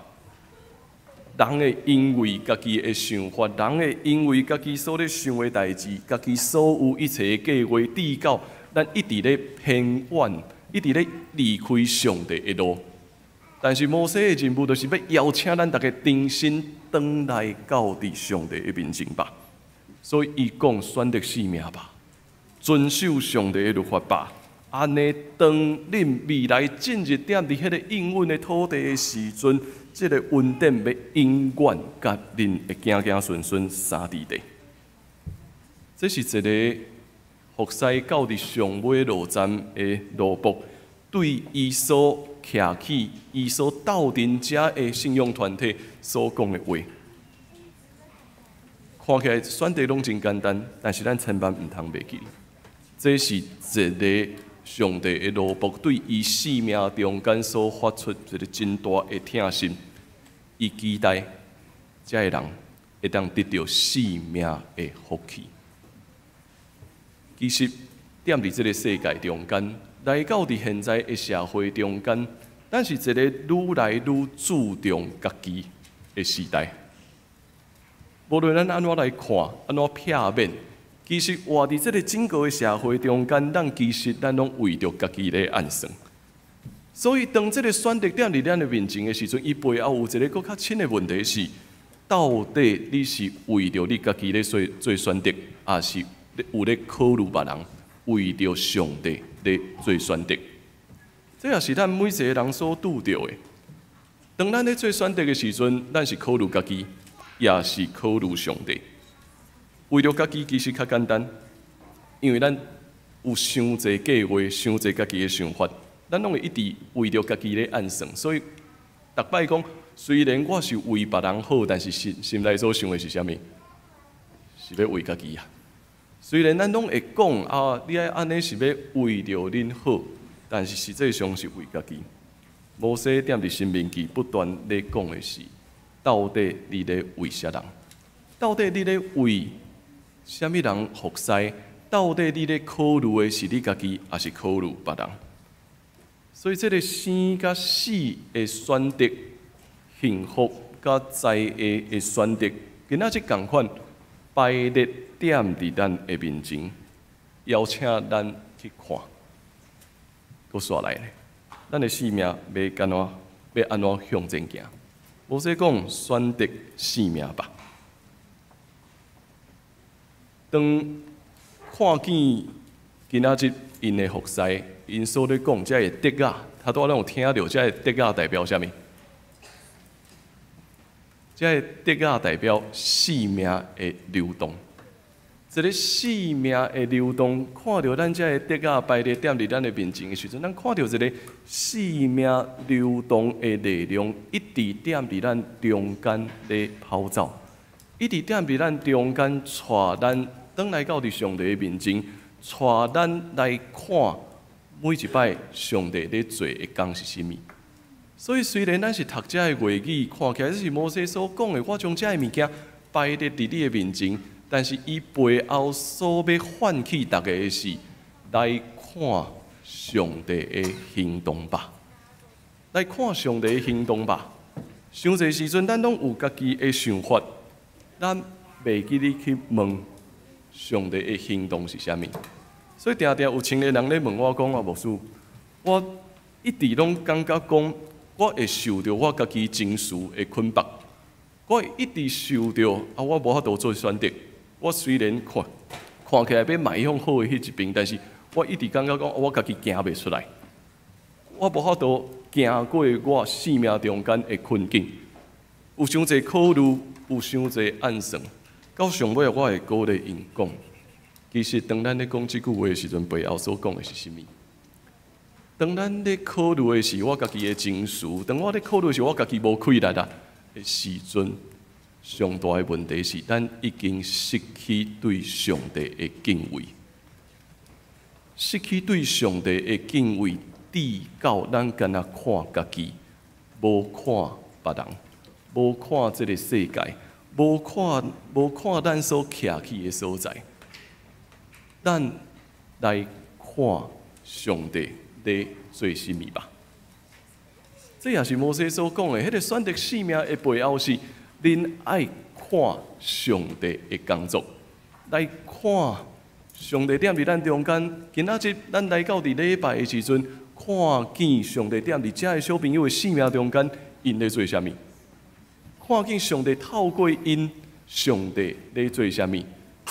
人會因為家己的想法，人會因為家己所咧想的代誌，家己所有一切的計劃，直到咱一直咧偏遠，一直咧離開上帝的路。但是摩西的任務就是欲邀請咱逐家重新轉來到佇上帝的面前吧。所以伊講選擇性命吧，遵守上帝的律法吧。按呢，當恁未來進入踮佇彼个應允的土地的時陣，這个恩典欲永遠佮恁的子子孫孫相佇底。這是一个服侍到佇上尾路站的奴僕，對伊所徛起、伊所鬥陣遮的信仰團體所講的話。看起來選擇攏真簡單，但是咱千萬毋通袂記。這是一个上帝的奴僕對伊生命中間所發出一个真大的疼心，伊期待遮的人會當得著生命的福氣。其實，踮佇這个世界中間，來到佇現在的社會中間，咱是一个愈來愈注重家己的時代。無論咱按怎來看，按怎避免，其實活佇這个整個的社會中間，咱其實咱攏為著家己咧按算。所以，當這个選擇踮佇咱的面前的時陣，伊背後有一个閣較深的問題是：到底你是為著你家己咧做做選擇，抑是有咧考慮別人，為著上帝咧做選擇？這也是咱每一个人所拄著的。當咱咧做選擇的時陣，咱是考慮家己，也是考慮上帝。為著家己其實較簡單，因為咱有傷濟計劃、傷濟家己的想法，咱攏會一直為著家己咧按算。所以，逐擺講，雖然我是為別人好，但是心心內所想的是啥物？是欲為家己啊。雖然咱攏會講啊，你愛按呢是欲為著恁好，但是實際上是為家己。摩西踮佇申命記不斷咧講的是，到底你咧為啥人？到底你咧為啥物人服侍？到底你咧考慮的是你家己，抑是考慮別人？所以，這个生佮死的選擇，幸福佮災禍的選擇，今仔日仝款擺列踮佇咱的面前，邀請咱去看。閣煞來咧，咱的生命欲按怎，欲按怎向前行？摩西講選擇性命吧。當看見今仔日𪜶的服侍，𪜶所咧講這个竹仔，頭拄仔咱有聽著，這个竹仔代表啥物？這个竹仔代表生命的流動。一个生命的流動，看著咱這个竹仔排列踮佇咱的面前的時陣，咱看著一个生命流動的力量，一直踮佇咱中間咧跑走，一直踮佇咱中間帶咱轉來到佇上帝的面前，帶咱來看每一擺上帝咧做的工是啥物。所以雖然咱是讀這个話語，看起來這是摩西所講的，我將這个物件擺佇佇你的面前，但是伊背後所欲喚起大家的是，來看上帝的行動吧，來看上帝的行動吧。傷濟時陣，咱攏有家己的想法，咱袂記得去問上帝的行動是啥物。所以定定有青年人咧問我講啊，牧師，我一直攏感覺講，我會受著我家己情緒的捆綁，我會一直受著啊，我無法度做選擇。我雖然看看起來欲邁向好的彼一邊，但是我一直感覺講，我家己行袂出來，我無法度行過我生命中間的困境，有傷濟考慮，有傷濟按算，到上尾我會鼓勵𪜶講，其實當咱咧講這句話的時陣，背後所講的是啥物？當咱咧考慮的是我家己的情緒，當我咧考慮的是我家己無氣力啊的時陣，上大的問題是，咱已經失去對上帝的敬畏，失去對上帝的敬畏，直到咱干焦看家己，無看別人，無看這个世界，無看咱所徛起的所在，咱來看看上帝咧做啥物吧。這也是摩西所講的，彼個選擇性命的背後是，恁愛看上帝的工作，來看上帝踮佇咱中間。今仔日咱來到佇禮拜的時陣，看見上帝踮佇遮个小朋友的生命中間，𪜶咧做啥物？看見上帝透過𪜶，上帝咧做啥物？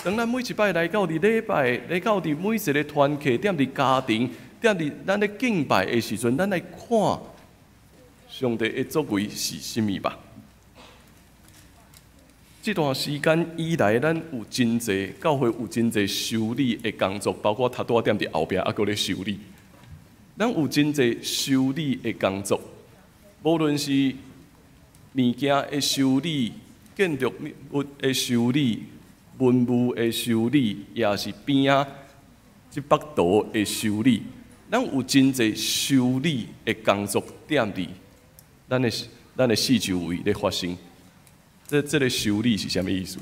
當咱每一擺來到佇禮拜，來到佇每一个團契，踮佇家庭，踮佇咱咧敬拜的時陣，咱來看上帝的作為是啥物吧？這段時間以來，咱有真濟教會有真濟修理的工作，包括頭拄仔踮佇後壁猶閣咧修理。咱有真濟修理的工作，無論是物件的修理、建築物的修理、文物的修理，也是邊仔這幅圖的修理。咱有真濟修理的工作踮佇咱的四周圍咧發生。這個修理是啥物意思？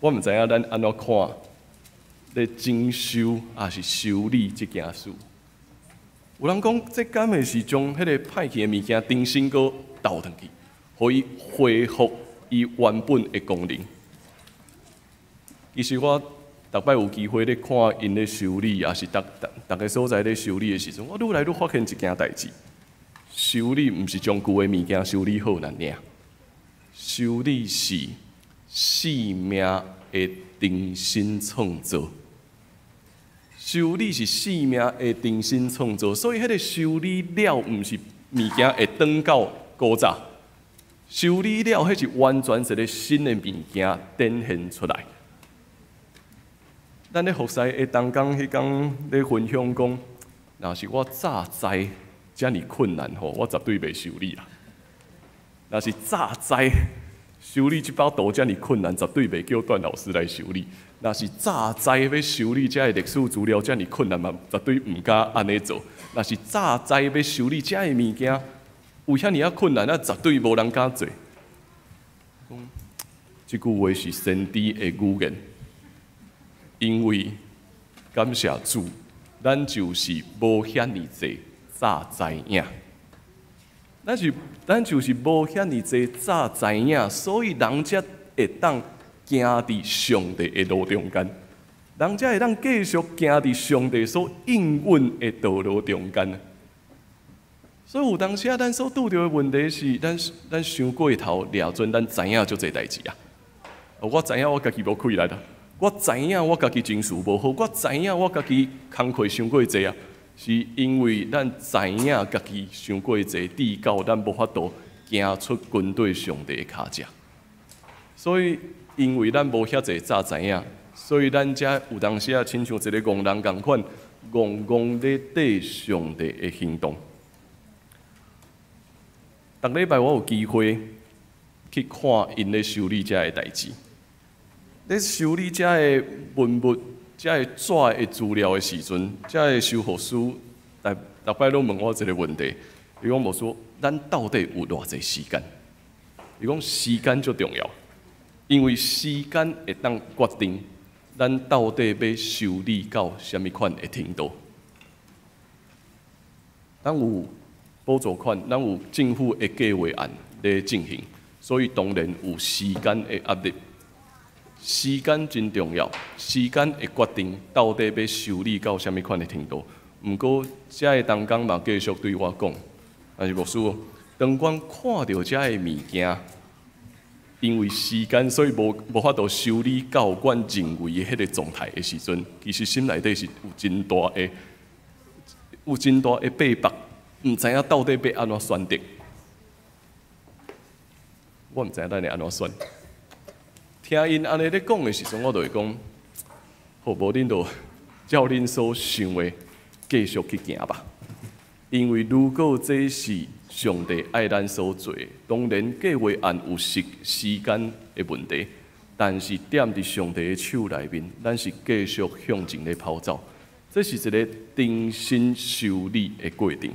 我毋知影咱按怎看咧整修抑是修理這件事。有人講，這敢會是將彼個歹去的物件重新閣倒轉去，予伊恢復伊原本的功能。其實我逐擺有機會咧看𪜶咧修理，抑是逐逐逐个所在咧修理的時陣，我愈來愈發現一件代誌：修理毋是將舊的物件修理好爾爾，修理是生命的重新創造。修理是生命的重新創造，所以彼個修理了，毋是物件會轉到古早。修理了，彼是完全一個新的物件展現出來。咱咧服侍的同工，彼工咧分享講，若是我早知遮爾困難吼，我絕對袂修理啦。若是早知修理這幅圖遮爾困難，絕對袂叫段老師來修理。若是早知欲修理遮个歷史資料遮爾困難嘛，絕對毋敢按呢做。若是早知欲修理遮个物件有遐爾仔困難，啊，絕對無人敢做。這句話是先知的預言，因為感謝主，咱就是無遐爾濟早知影。咱就是無遐爾濟早知影，所以人才會當行佇上帝的路中間，人才會當繼續行佇上帝所應允的道路中間。所以有當時啊，咱所拄著的問題是，咱傷過頭掠準，咱知影足濟代誌啊。我知影我家己無氣力啦，我知影我家己情緒無好，我知影我家己工課傷過濟啊。是因為咱知影家己傷過濟，至到咱無法度行出跟綴上帝的跤跡。所以，因為咱無遐濟早知影，所以咱才有當時啊，親像一个戇人仝款，戇戇咧綴上帝的行動。逐禮拜我有機會去看𪜶咧修理遮个代誌，咧修理遮个文物、遮个紙的資料的時陣，遮个修復師逐逐擺攏問我一个問題，伊講牧師，咱到底有偌濟時間？伊講時間足重要，因為時間會當決定咱到底欲修理到啥物款的程度。咱有補助款，咱有政府的計劃案咧進行，所以當然有時間的壓力。時間真重要，時間會決定到底欲修理到啥物款的程度。毋過，遮个同工嘛繼續對我講，但是牧師，當阮看著遮个物件，因為時間，所以無法度修理到阮認為的彼个狀態的時陣，其實心內底是有真大的逼迫，毋知影到底欲按怎選擇。我毋知影咱會按怎選。聽𪜶按呢咧講的時陣，我就會講：好，無恁就照恁所想的繼續去行吧。因為如果這是上帝愛咱所做的，當然計劃案有時間的問題，但是踮佇上帝的手內面，咱是繼續向前咧跑走。這是一个重新修理的過程。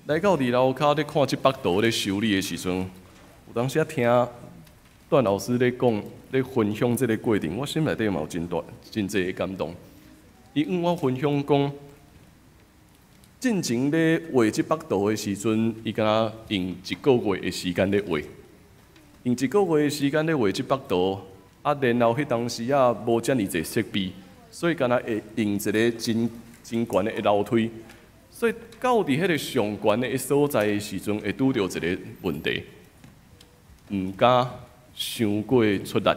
來到佇樓跤咧看這幅圖咧修理的時陣，有當時仔聽段老師咧講、咧分享這个過程，我心內底嘛有真大、真濟的感動。伊向我分享講，進前咧畫這幅圖的時陣，伊敢若用一個月的時間咧畫，用一個月的時間咧畫這幅圖，啊，然後彼當時仔無遮爾濟設備，所以敢若會用一个真真懸的樓梯，所以到佇彼个上懸的所在的時陣，會拄著一个問題，毋敢傷過出力。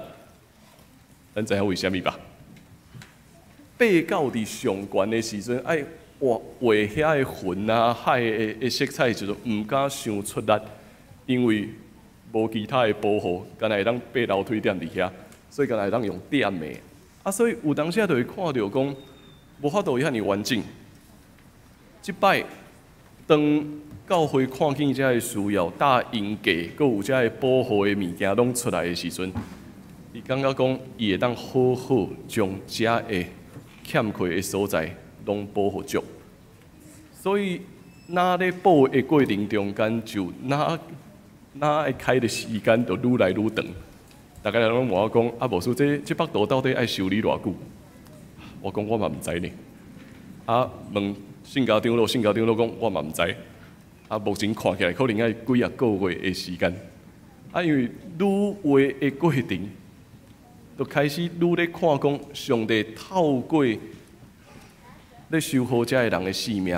咱知影為啥物吧？爬到佇上懸的時陣，愛畫畫遐个雲啊、海的色彩的時陣，毋敢傷出力，因為無其他的保護，敢若會當爬樓梯踮佇遐，所以敢若會當用踮的。啊，所以有當時仔就會看著講，無法度遐爾完整。這擺當教會看見遮个需要搭鷹架，閣有遮个保護的物件攏出來的時陣，伊感覺講伊會當好好將遮个欠缺的所在攏補予足。所以，若咧補的過程中間，就若若會開的時間就愈來愈長。逐家攏問我講，啊，牧師，這這幅圖到底愛修理偌久？我講我嘛毋知呢。啊，問聖家長老，聖家長老講我嘛毋知。啊，目前看起來可能愛幾仔個月的時間。啊，因為愈畫的過程，就開始愈咧看講，上帝透過咧修好遮个人的性命，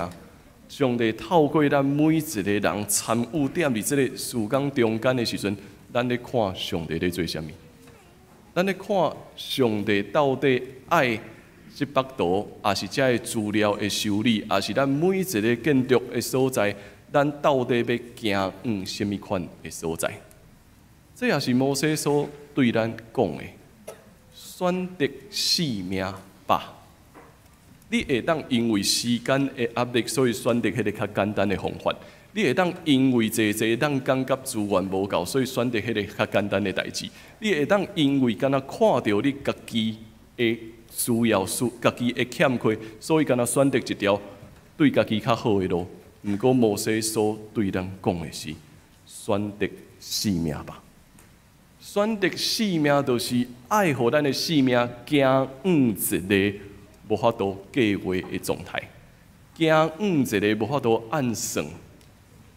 上帝透過咱每一個人參與踮佇這个事工中間的時陣，咱咧看上帝咧做啥物？咱咧看上帝到底愛這幅圖，抑是遮个資料的修理，抑是咱每一个建築的所在，咱到底欲行往啥物款的所在？這也是摩西所對咱講的，選擇性命吧。你會當因為時間的壓力，所以選擇彼个較簡單的方法；你會當因為濟濟咱感覺資源無夠，所以選擇彼个較簡單的代誌。你會當因為敢若看著你家己的需要、需家己的欠缺，所以敢若選擇一條對家己較好的路。毋過摩西所對咱講的是選擇性命吧。選擇性命，就是愛予咱的性命行往一个無法度計劃的狀態，行往一个無法度按算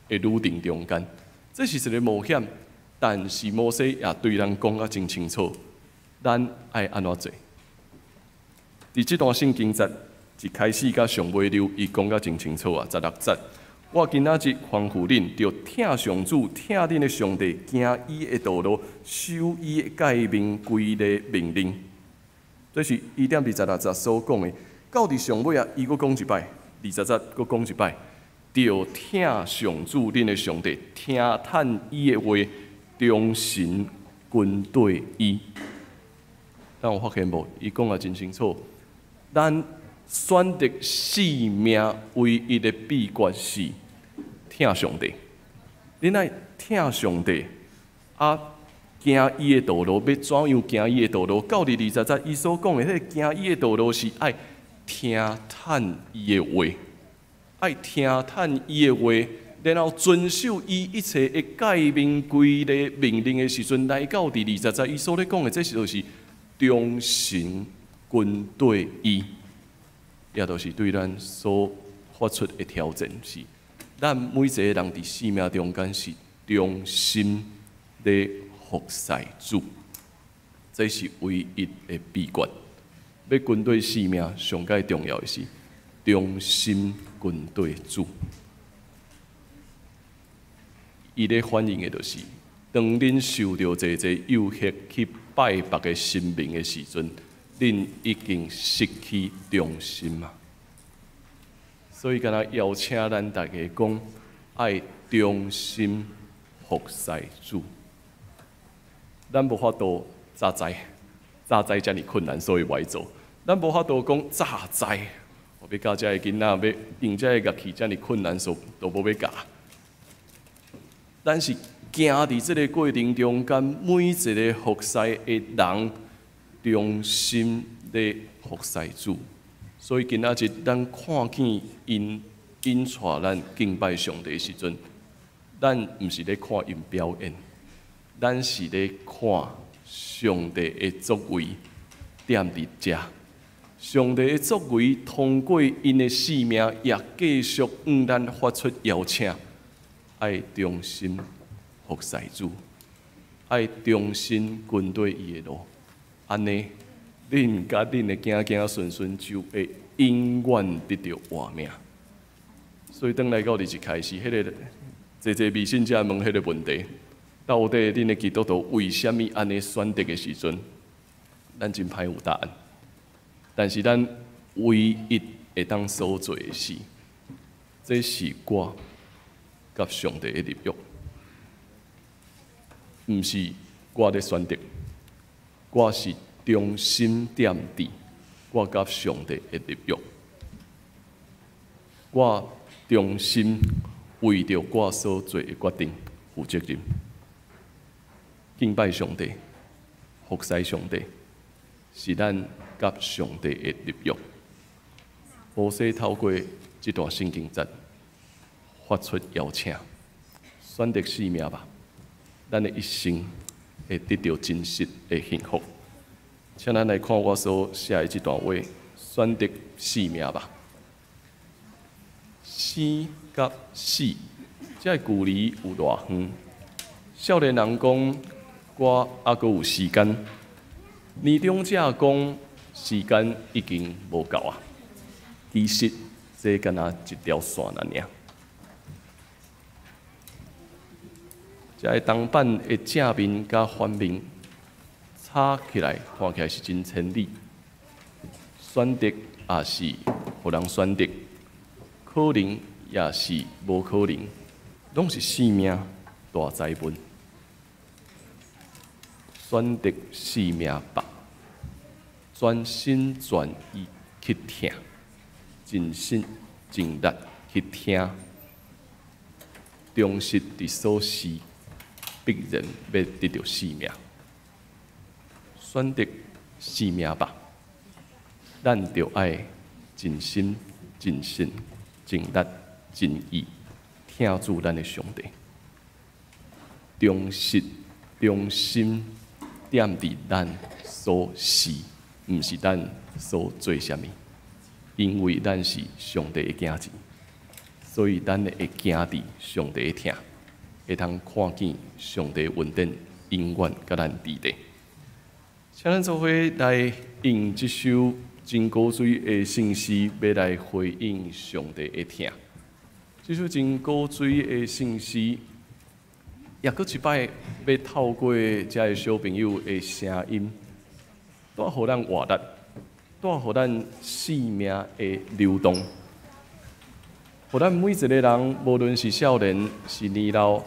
的旅程中間，這是一个冒險。但是摩西也對咱講甲真清楚，咱愛按怎做。佇這段聖經節一開始到上尾溜，伊講甲真清楚啊，十六節。我今仔日吩咐恁，著疼上主，疼恁的上帝，行伊的道路，守伊的誡命規例命令。這是伊踮佇十六節所講的。到佇上尾啊，伊閣講一擺，二十節閣講一擺，著疼上主恁的上帝，聽趁伊的話，忠心跟綴伊。咱有發現無？伊講啊真清楚，咱選擇性命唯一的秘訣是疼上帝。恁愛疼上帝，啊，行伊的道路，欲怎樣行伊的道路？到佇二十節，伊所講的彼个行伊的道路是愛聽趁伊的話，愛聽趁伊的話，然後遵守伊一切的誡命規例命令的時陣，來到佇二十節，伊所咧講的，這是就是忠心跟綴伊，也就是對咱所發出的挑戰是：咱每一个人佇生命中間是忠心咧服侍主，這是唯一的秘訣。欲跟綴性命，上蓋重要的是忠心跟綴主。伊咧反映的就是，當恁受著濟濟誘惑去拜別个神明的時陣，恁已經失去忠心啊！所以，敢若邀請咱大家講，愛忠心服侍主。咱無法度早知，早知遮爾困難，所以無愛做。咱無法度講早知，我欲教遮个囡仔，欲用遮个樂器遮爾困難，所都無欲教。咱是行佇這个過程中間，每一个服侍的人，忠心咧服侍主。所以今仔日咱看見𪜶𪜶帶咱敬拜上帝的時陣，咱毋是咧看𪜶表演，咱是咧看上帝的作為踮佇遮，上帝的作為通過𪜶的生命，也繼續向咱發出邀請，愛忠心服侍主，愛忠心跟綴伊的路，按呢，恁佮恁的囝囝孫孫就會永遠得著活命。所以，轉來到佇一開始，彼個濟濟迷信者問彼個問題：到底恁的基督徒為啥物按呢選擇的時陣，咱真歹有答案。但是咱唯一會當所做的事，這是我佮上帝的立約，毋是我咧選擇，我是忠心踮佇我佮上帝的立約，我忠心為著我所做的決定負責任，敬拜上帝，服侍上帝，是咱佮上帝的立約。摩西透過這段聖經節發出邀請，選擇生命吧，咱的一生會得著真實的幸福。請咱來看我所寫的這段話，選擇生命吧。生佮死，這个距離有偌遠？少年人講，我猶閣有時間；年長者講，時間已經無夠啊。其實，這敢若一條線爾。這个銅板的正面佮反面，插起來看起來是真千里。選擇也是予人選擇，可能也是無可能，攏是生命大哉問。選擇生命吧，全心全意去聽，盡心盡力去聽，忠實佇所思，必然欲得著生命。選擇生命吧，咱著愛盡心、盡性、盡力、盡意聽主咱的上帝，忠實、忠心踮佇咱所思，毋是咱所做啥物，因為咱是上帝的囝兒，所以咱會行佇上帝的疼，會通看見上帝恩典永遠佮咱佇咧。請咱做伙來用這首真高水的聖詩，欲來回應上帝的疼。這首真高水的聖詩，也閣一擺欲透過遮个小朋友的聲音，帶予咱活力，帶予咱生命的流動，予咱每一個人，無論是少年、是年老，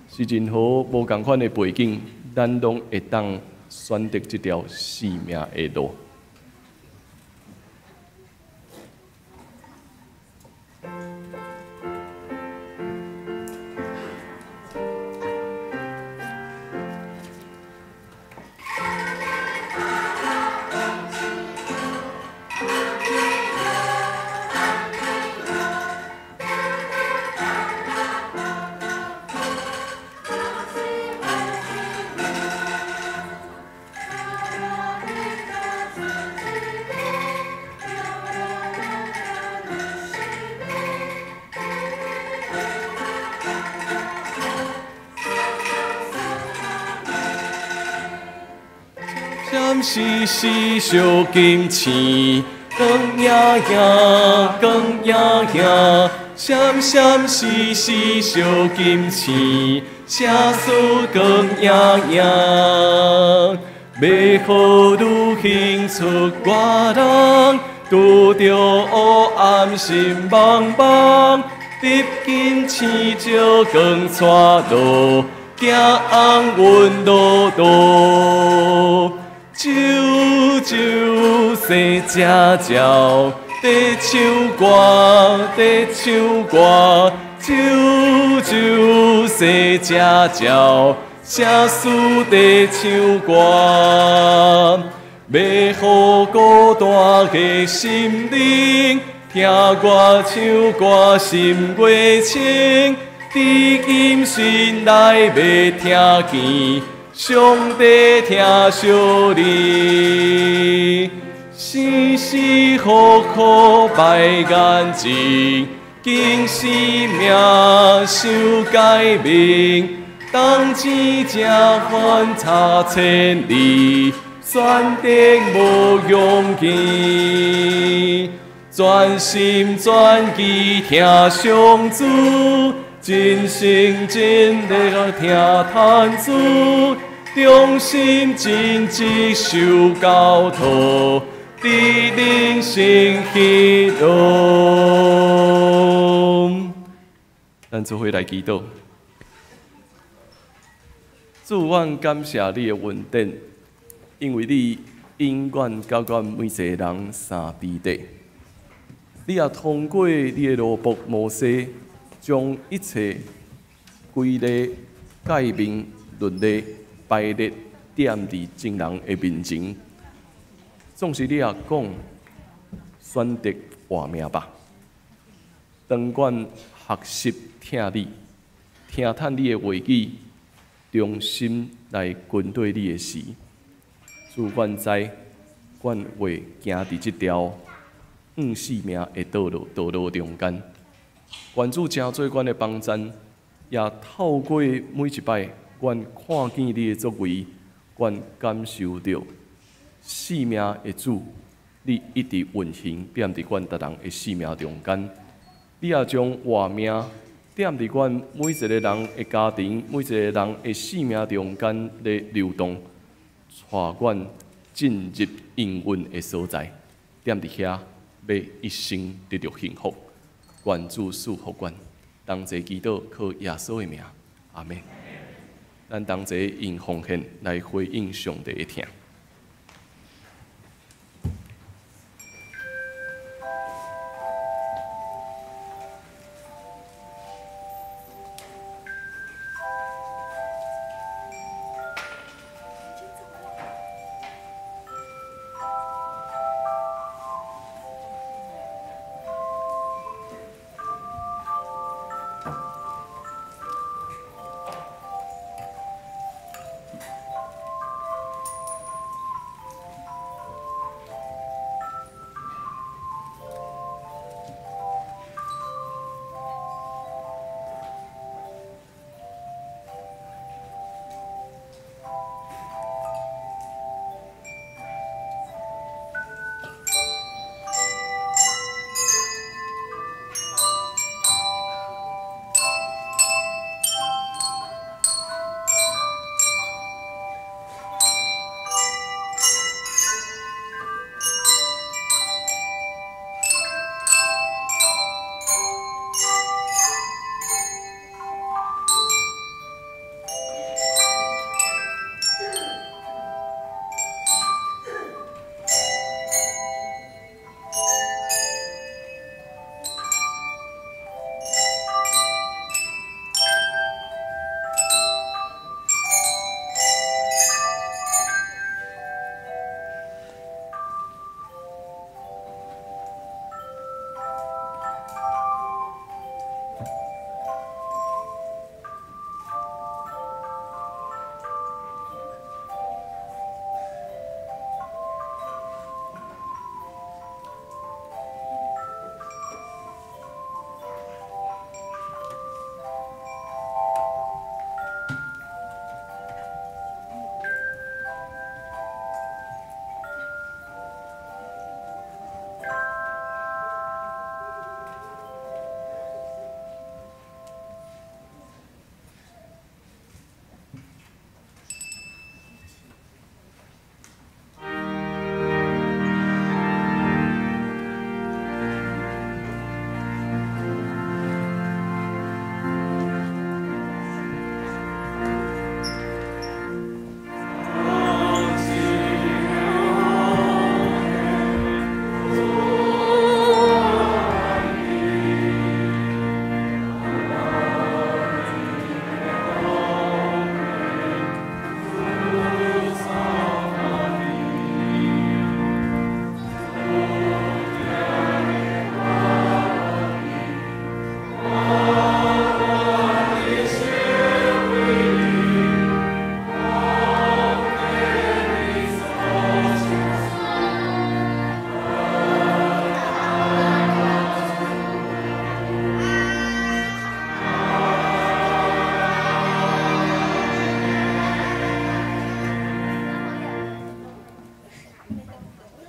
是任何無仝款的背景，咱攏會當選擇這條生命的路。閃時小金星，光影影，光影影，閃閃時時小金星，寫書光影影。欲予女行出外人，拄著黑暗心茫茫，入金星照光带路，行红运路途。啾啾细只鸟，伫唱歌，伫唱歌。啾啾细只鸟，写诗伫唱歌。欲予孤单的心灵，听我唱歌心月清，知音心内欲听见。上帝疼惜你，死死苦苦歹眼睛，经生命想改变，当钱正烦差千里，选择无勇气，专心专意听上主，真心真意听叹主，忠心真志受交托，伫人生喜乐。咱做伙来祈祷。主，阮感谢你的恩典，因为你永远佮阮每一个人相彼得。你也通过你的奴仆摩西，将一切规例、诫命、律例排列踮伫众人的面前。总是你也讲，选择活命吧。当阮学习听你、听叹你的话语，忠心来跟随你的时，主，阮知，阮会行伫这条向生命的道路中间。愿主成做阮的帮助，也透过每一摆，阮看见你的作为，阮感受著生命的主，你一直运行踮伫阮逐人的生命中间。你也将活命踮伫阮每一个人的家庭、每一个人的生命中间咧流动，带阮进入应允的所在，踮伫遐欲一生得著幸福。愿主赐福阮，同齐祈祷，靠耶稣的名，阿们。咱同齐用奉献来回应上帝的疼。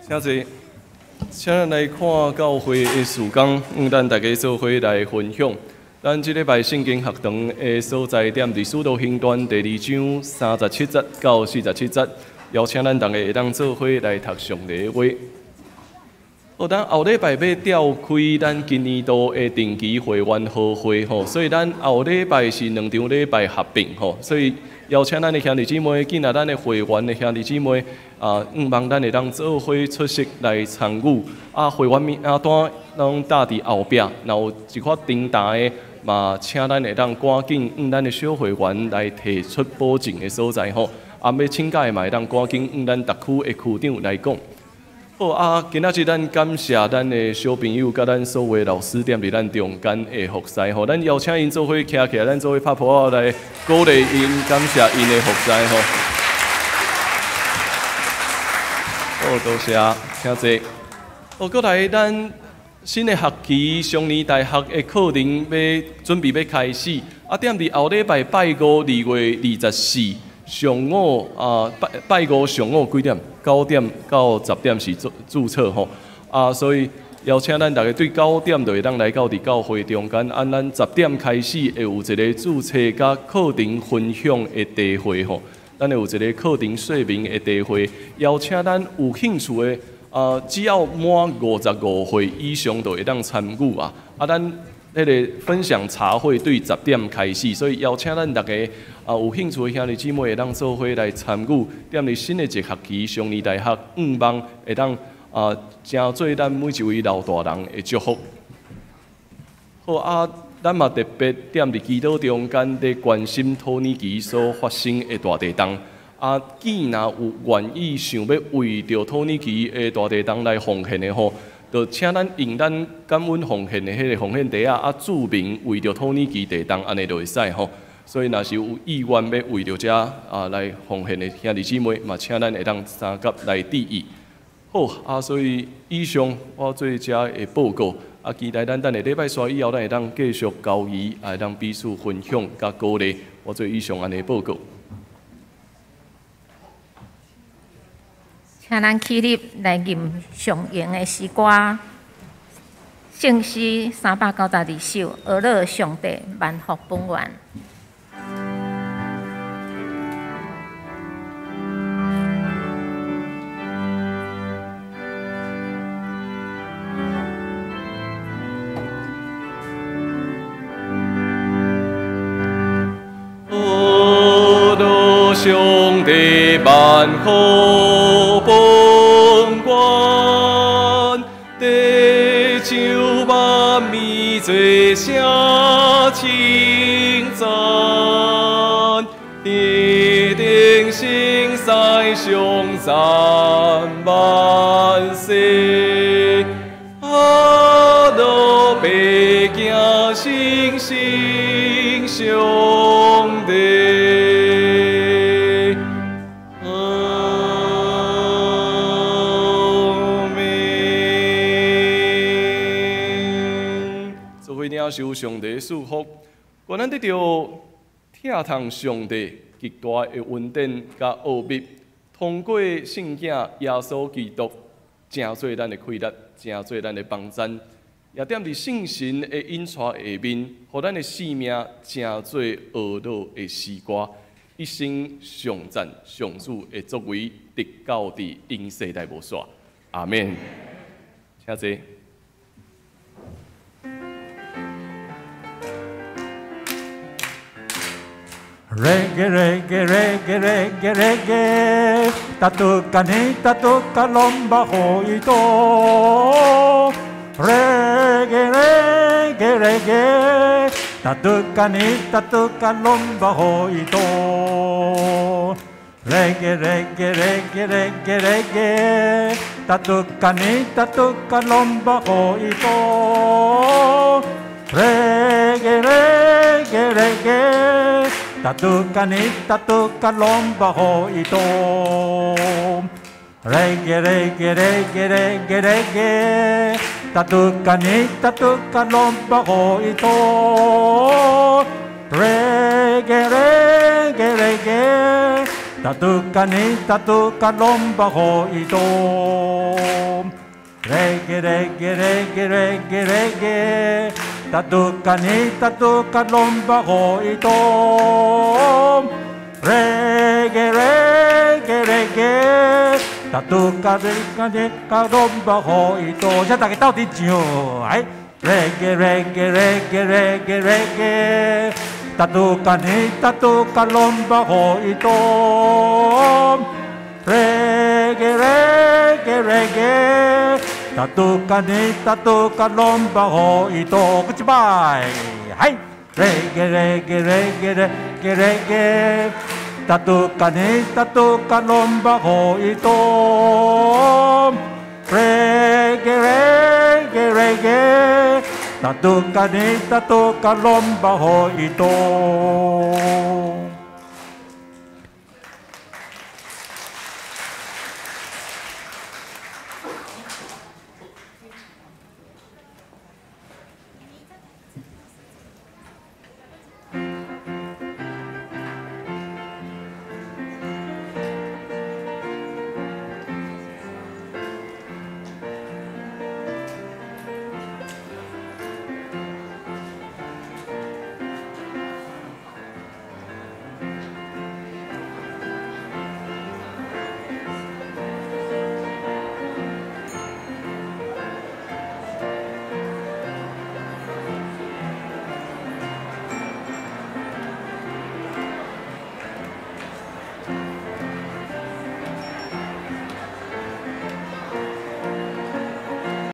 請坐，請咱來看教會的事工，咱大家做伙來分享。咱這禮拜聖經學堂的所在點佇《使徒行傳》第二章37節到47節，邀請咱逐家會當做伙來讀上帝的話。好，咱後禮拜欲召開咱今年度的定期會員好會吼，所以咱後禮拜是兩場禮拜合併吼，所以邀請咱的兄弟姊妹，進來咱的會員的兄弟姊妹啊，向望咱會當做伙出席來參與。啊，會員名單攏貼佇後壁，若有一寡重大的嘛，請咱會當趕緊向咱的小會員來提出保證的所在吼。啊，欲請假的嘛會當趕緊向咱特區的區長來講。好啊！今仔日咱感謝咱的小朋友，佮咱所有老師踮佇咱中間的服侍吼，咱邀請𪜶做伙徛起來，咱做伙拍噗仔來鼓勵𪜶，感謝𪜶的服侍吼。好，多謝，請坐。好，閣來咱新的學期雙年大學的課程欲準備欲開始，啊，踮佇後禮拜拜五2月24上午啊，拜拜五上午幾點？9點到10點是註冊吼，啊，所以邀請咱逐家對9點就會當來到佇教會中間，按咱10點開始會有一個註冊佮課程分享的茶會吼，咱會有一個課程說明的茶會，邀請咱有興趣的啊，只要滿55歲以上就會當參與啊，啊，咱彼个分享茶會對10點開始，所以邀請咱逐家啊有興趣的兄弟姊妹會當做伙來參與。踮佇新的一學期雙年大學，向望會當啊，成做咱每一位老大人的祝福。好啊，咱嘛特別踮佇祈禱中間咧關心土耳其所發生的大地震。啊，既若有願意想欲為著土耳其的大地震來奉獻的吼，就請咱用咱感恩奉獻的彼个奉獻袋仔啊，註明為著土耳其地震，按呢就會使吼。所以，若是有意願欲為著遮啊來奉獻的兄弟姊妹，嘛請咱會當相佮來致意。好啊，所以以上我做遮的報告啊，期待咱等下禮拜煞以後，咱會當繼續交誼，會當彼此分享佮鼓勵。我做以上按呢報告。請咱起立來吟上榮的詩歌，聖詩392首，呵咾上帝萬福本源。呵咾上帝萬福本源，地上萬物做聲稱讚，天頂聖使頌讚萬世，阿咾白行星星上帝。阿們。做伙領受上帝賜福，願咱得著疼痛上帝極大的恩典佮奧秘，通過聖子耶穌基督，成做咱的氣力，成做咱的幫贊，也踮佇聖神的引帶下面，予咱的生命成做呵咾的詩歌，一生頌讚上主的作為，直到佇永世代無煞。阿們。請坐。 Reggae, reggae, reggae, reggae, reggae, tatuka ni tatuka lomba hoito. Reggae, reggae, reggae, tatuka ni tatuka lomba hoito. Reggae, reggae, reggae, reggae, reggae, tatuka ni tatuka lomba hoito. Reggae, reggae, reggae, tatuka ni tatuka lomba hoito. Reggae, reggae, reggae, reggae, reggae, tatuka ni tatuka lomba hoito. Reggae, reggae, reggae, tatuka ni tatuka lomba hoito. Reggae reggae reggae reggae reggae, tatu kani tatu kalomba ho ito. Reggae reggae reggae, tatu kani kani kalomba ho ito。請大家鬥陣唱，哎，Reggae reggae reggae reggae reggae, tatu kani tatu kalomba ho ito. Reggae reggae reggae, tatu kani tatu kalomba ho ito。閣一擺，嗨，Reggae reggae reggae reggae reggae, tatu kani tatu kalomba ho ito. Reggae reggae reggae, tatu kani tatu kalomba ho ito。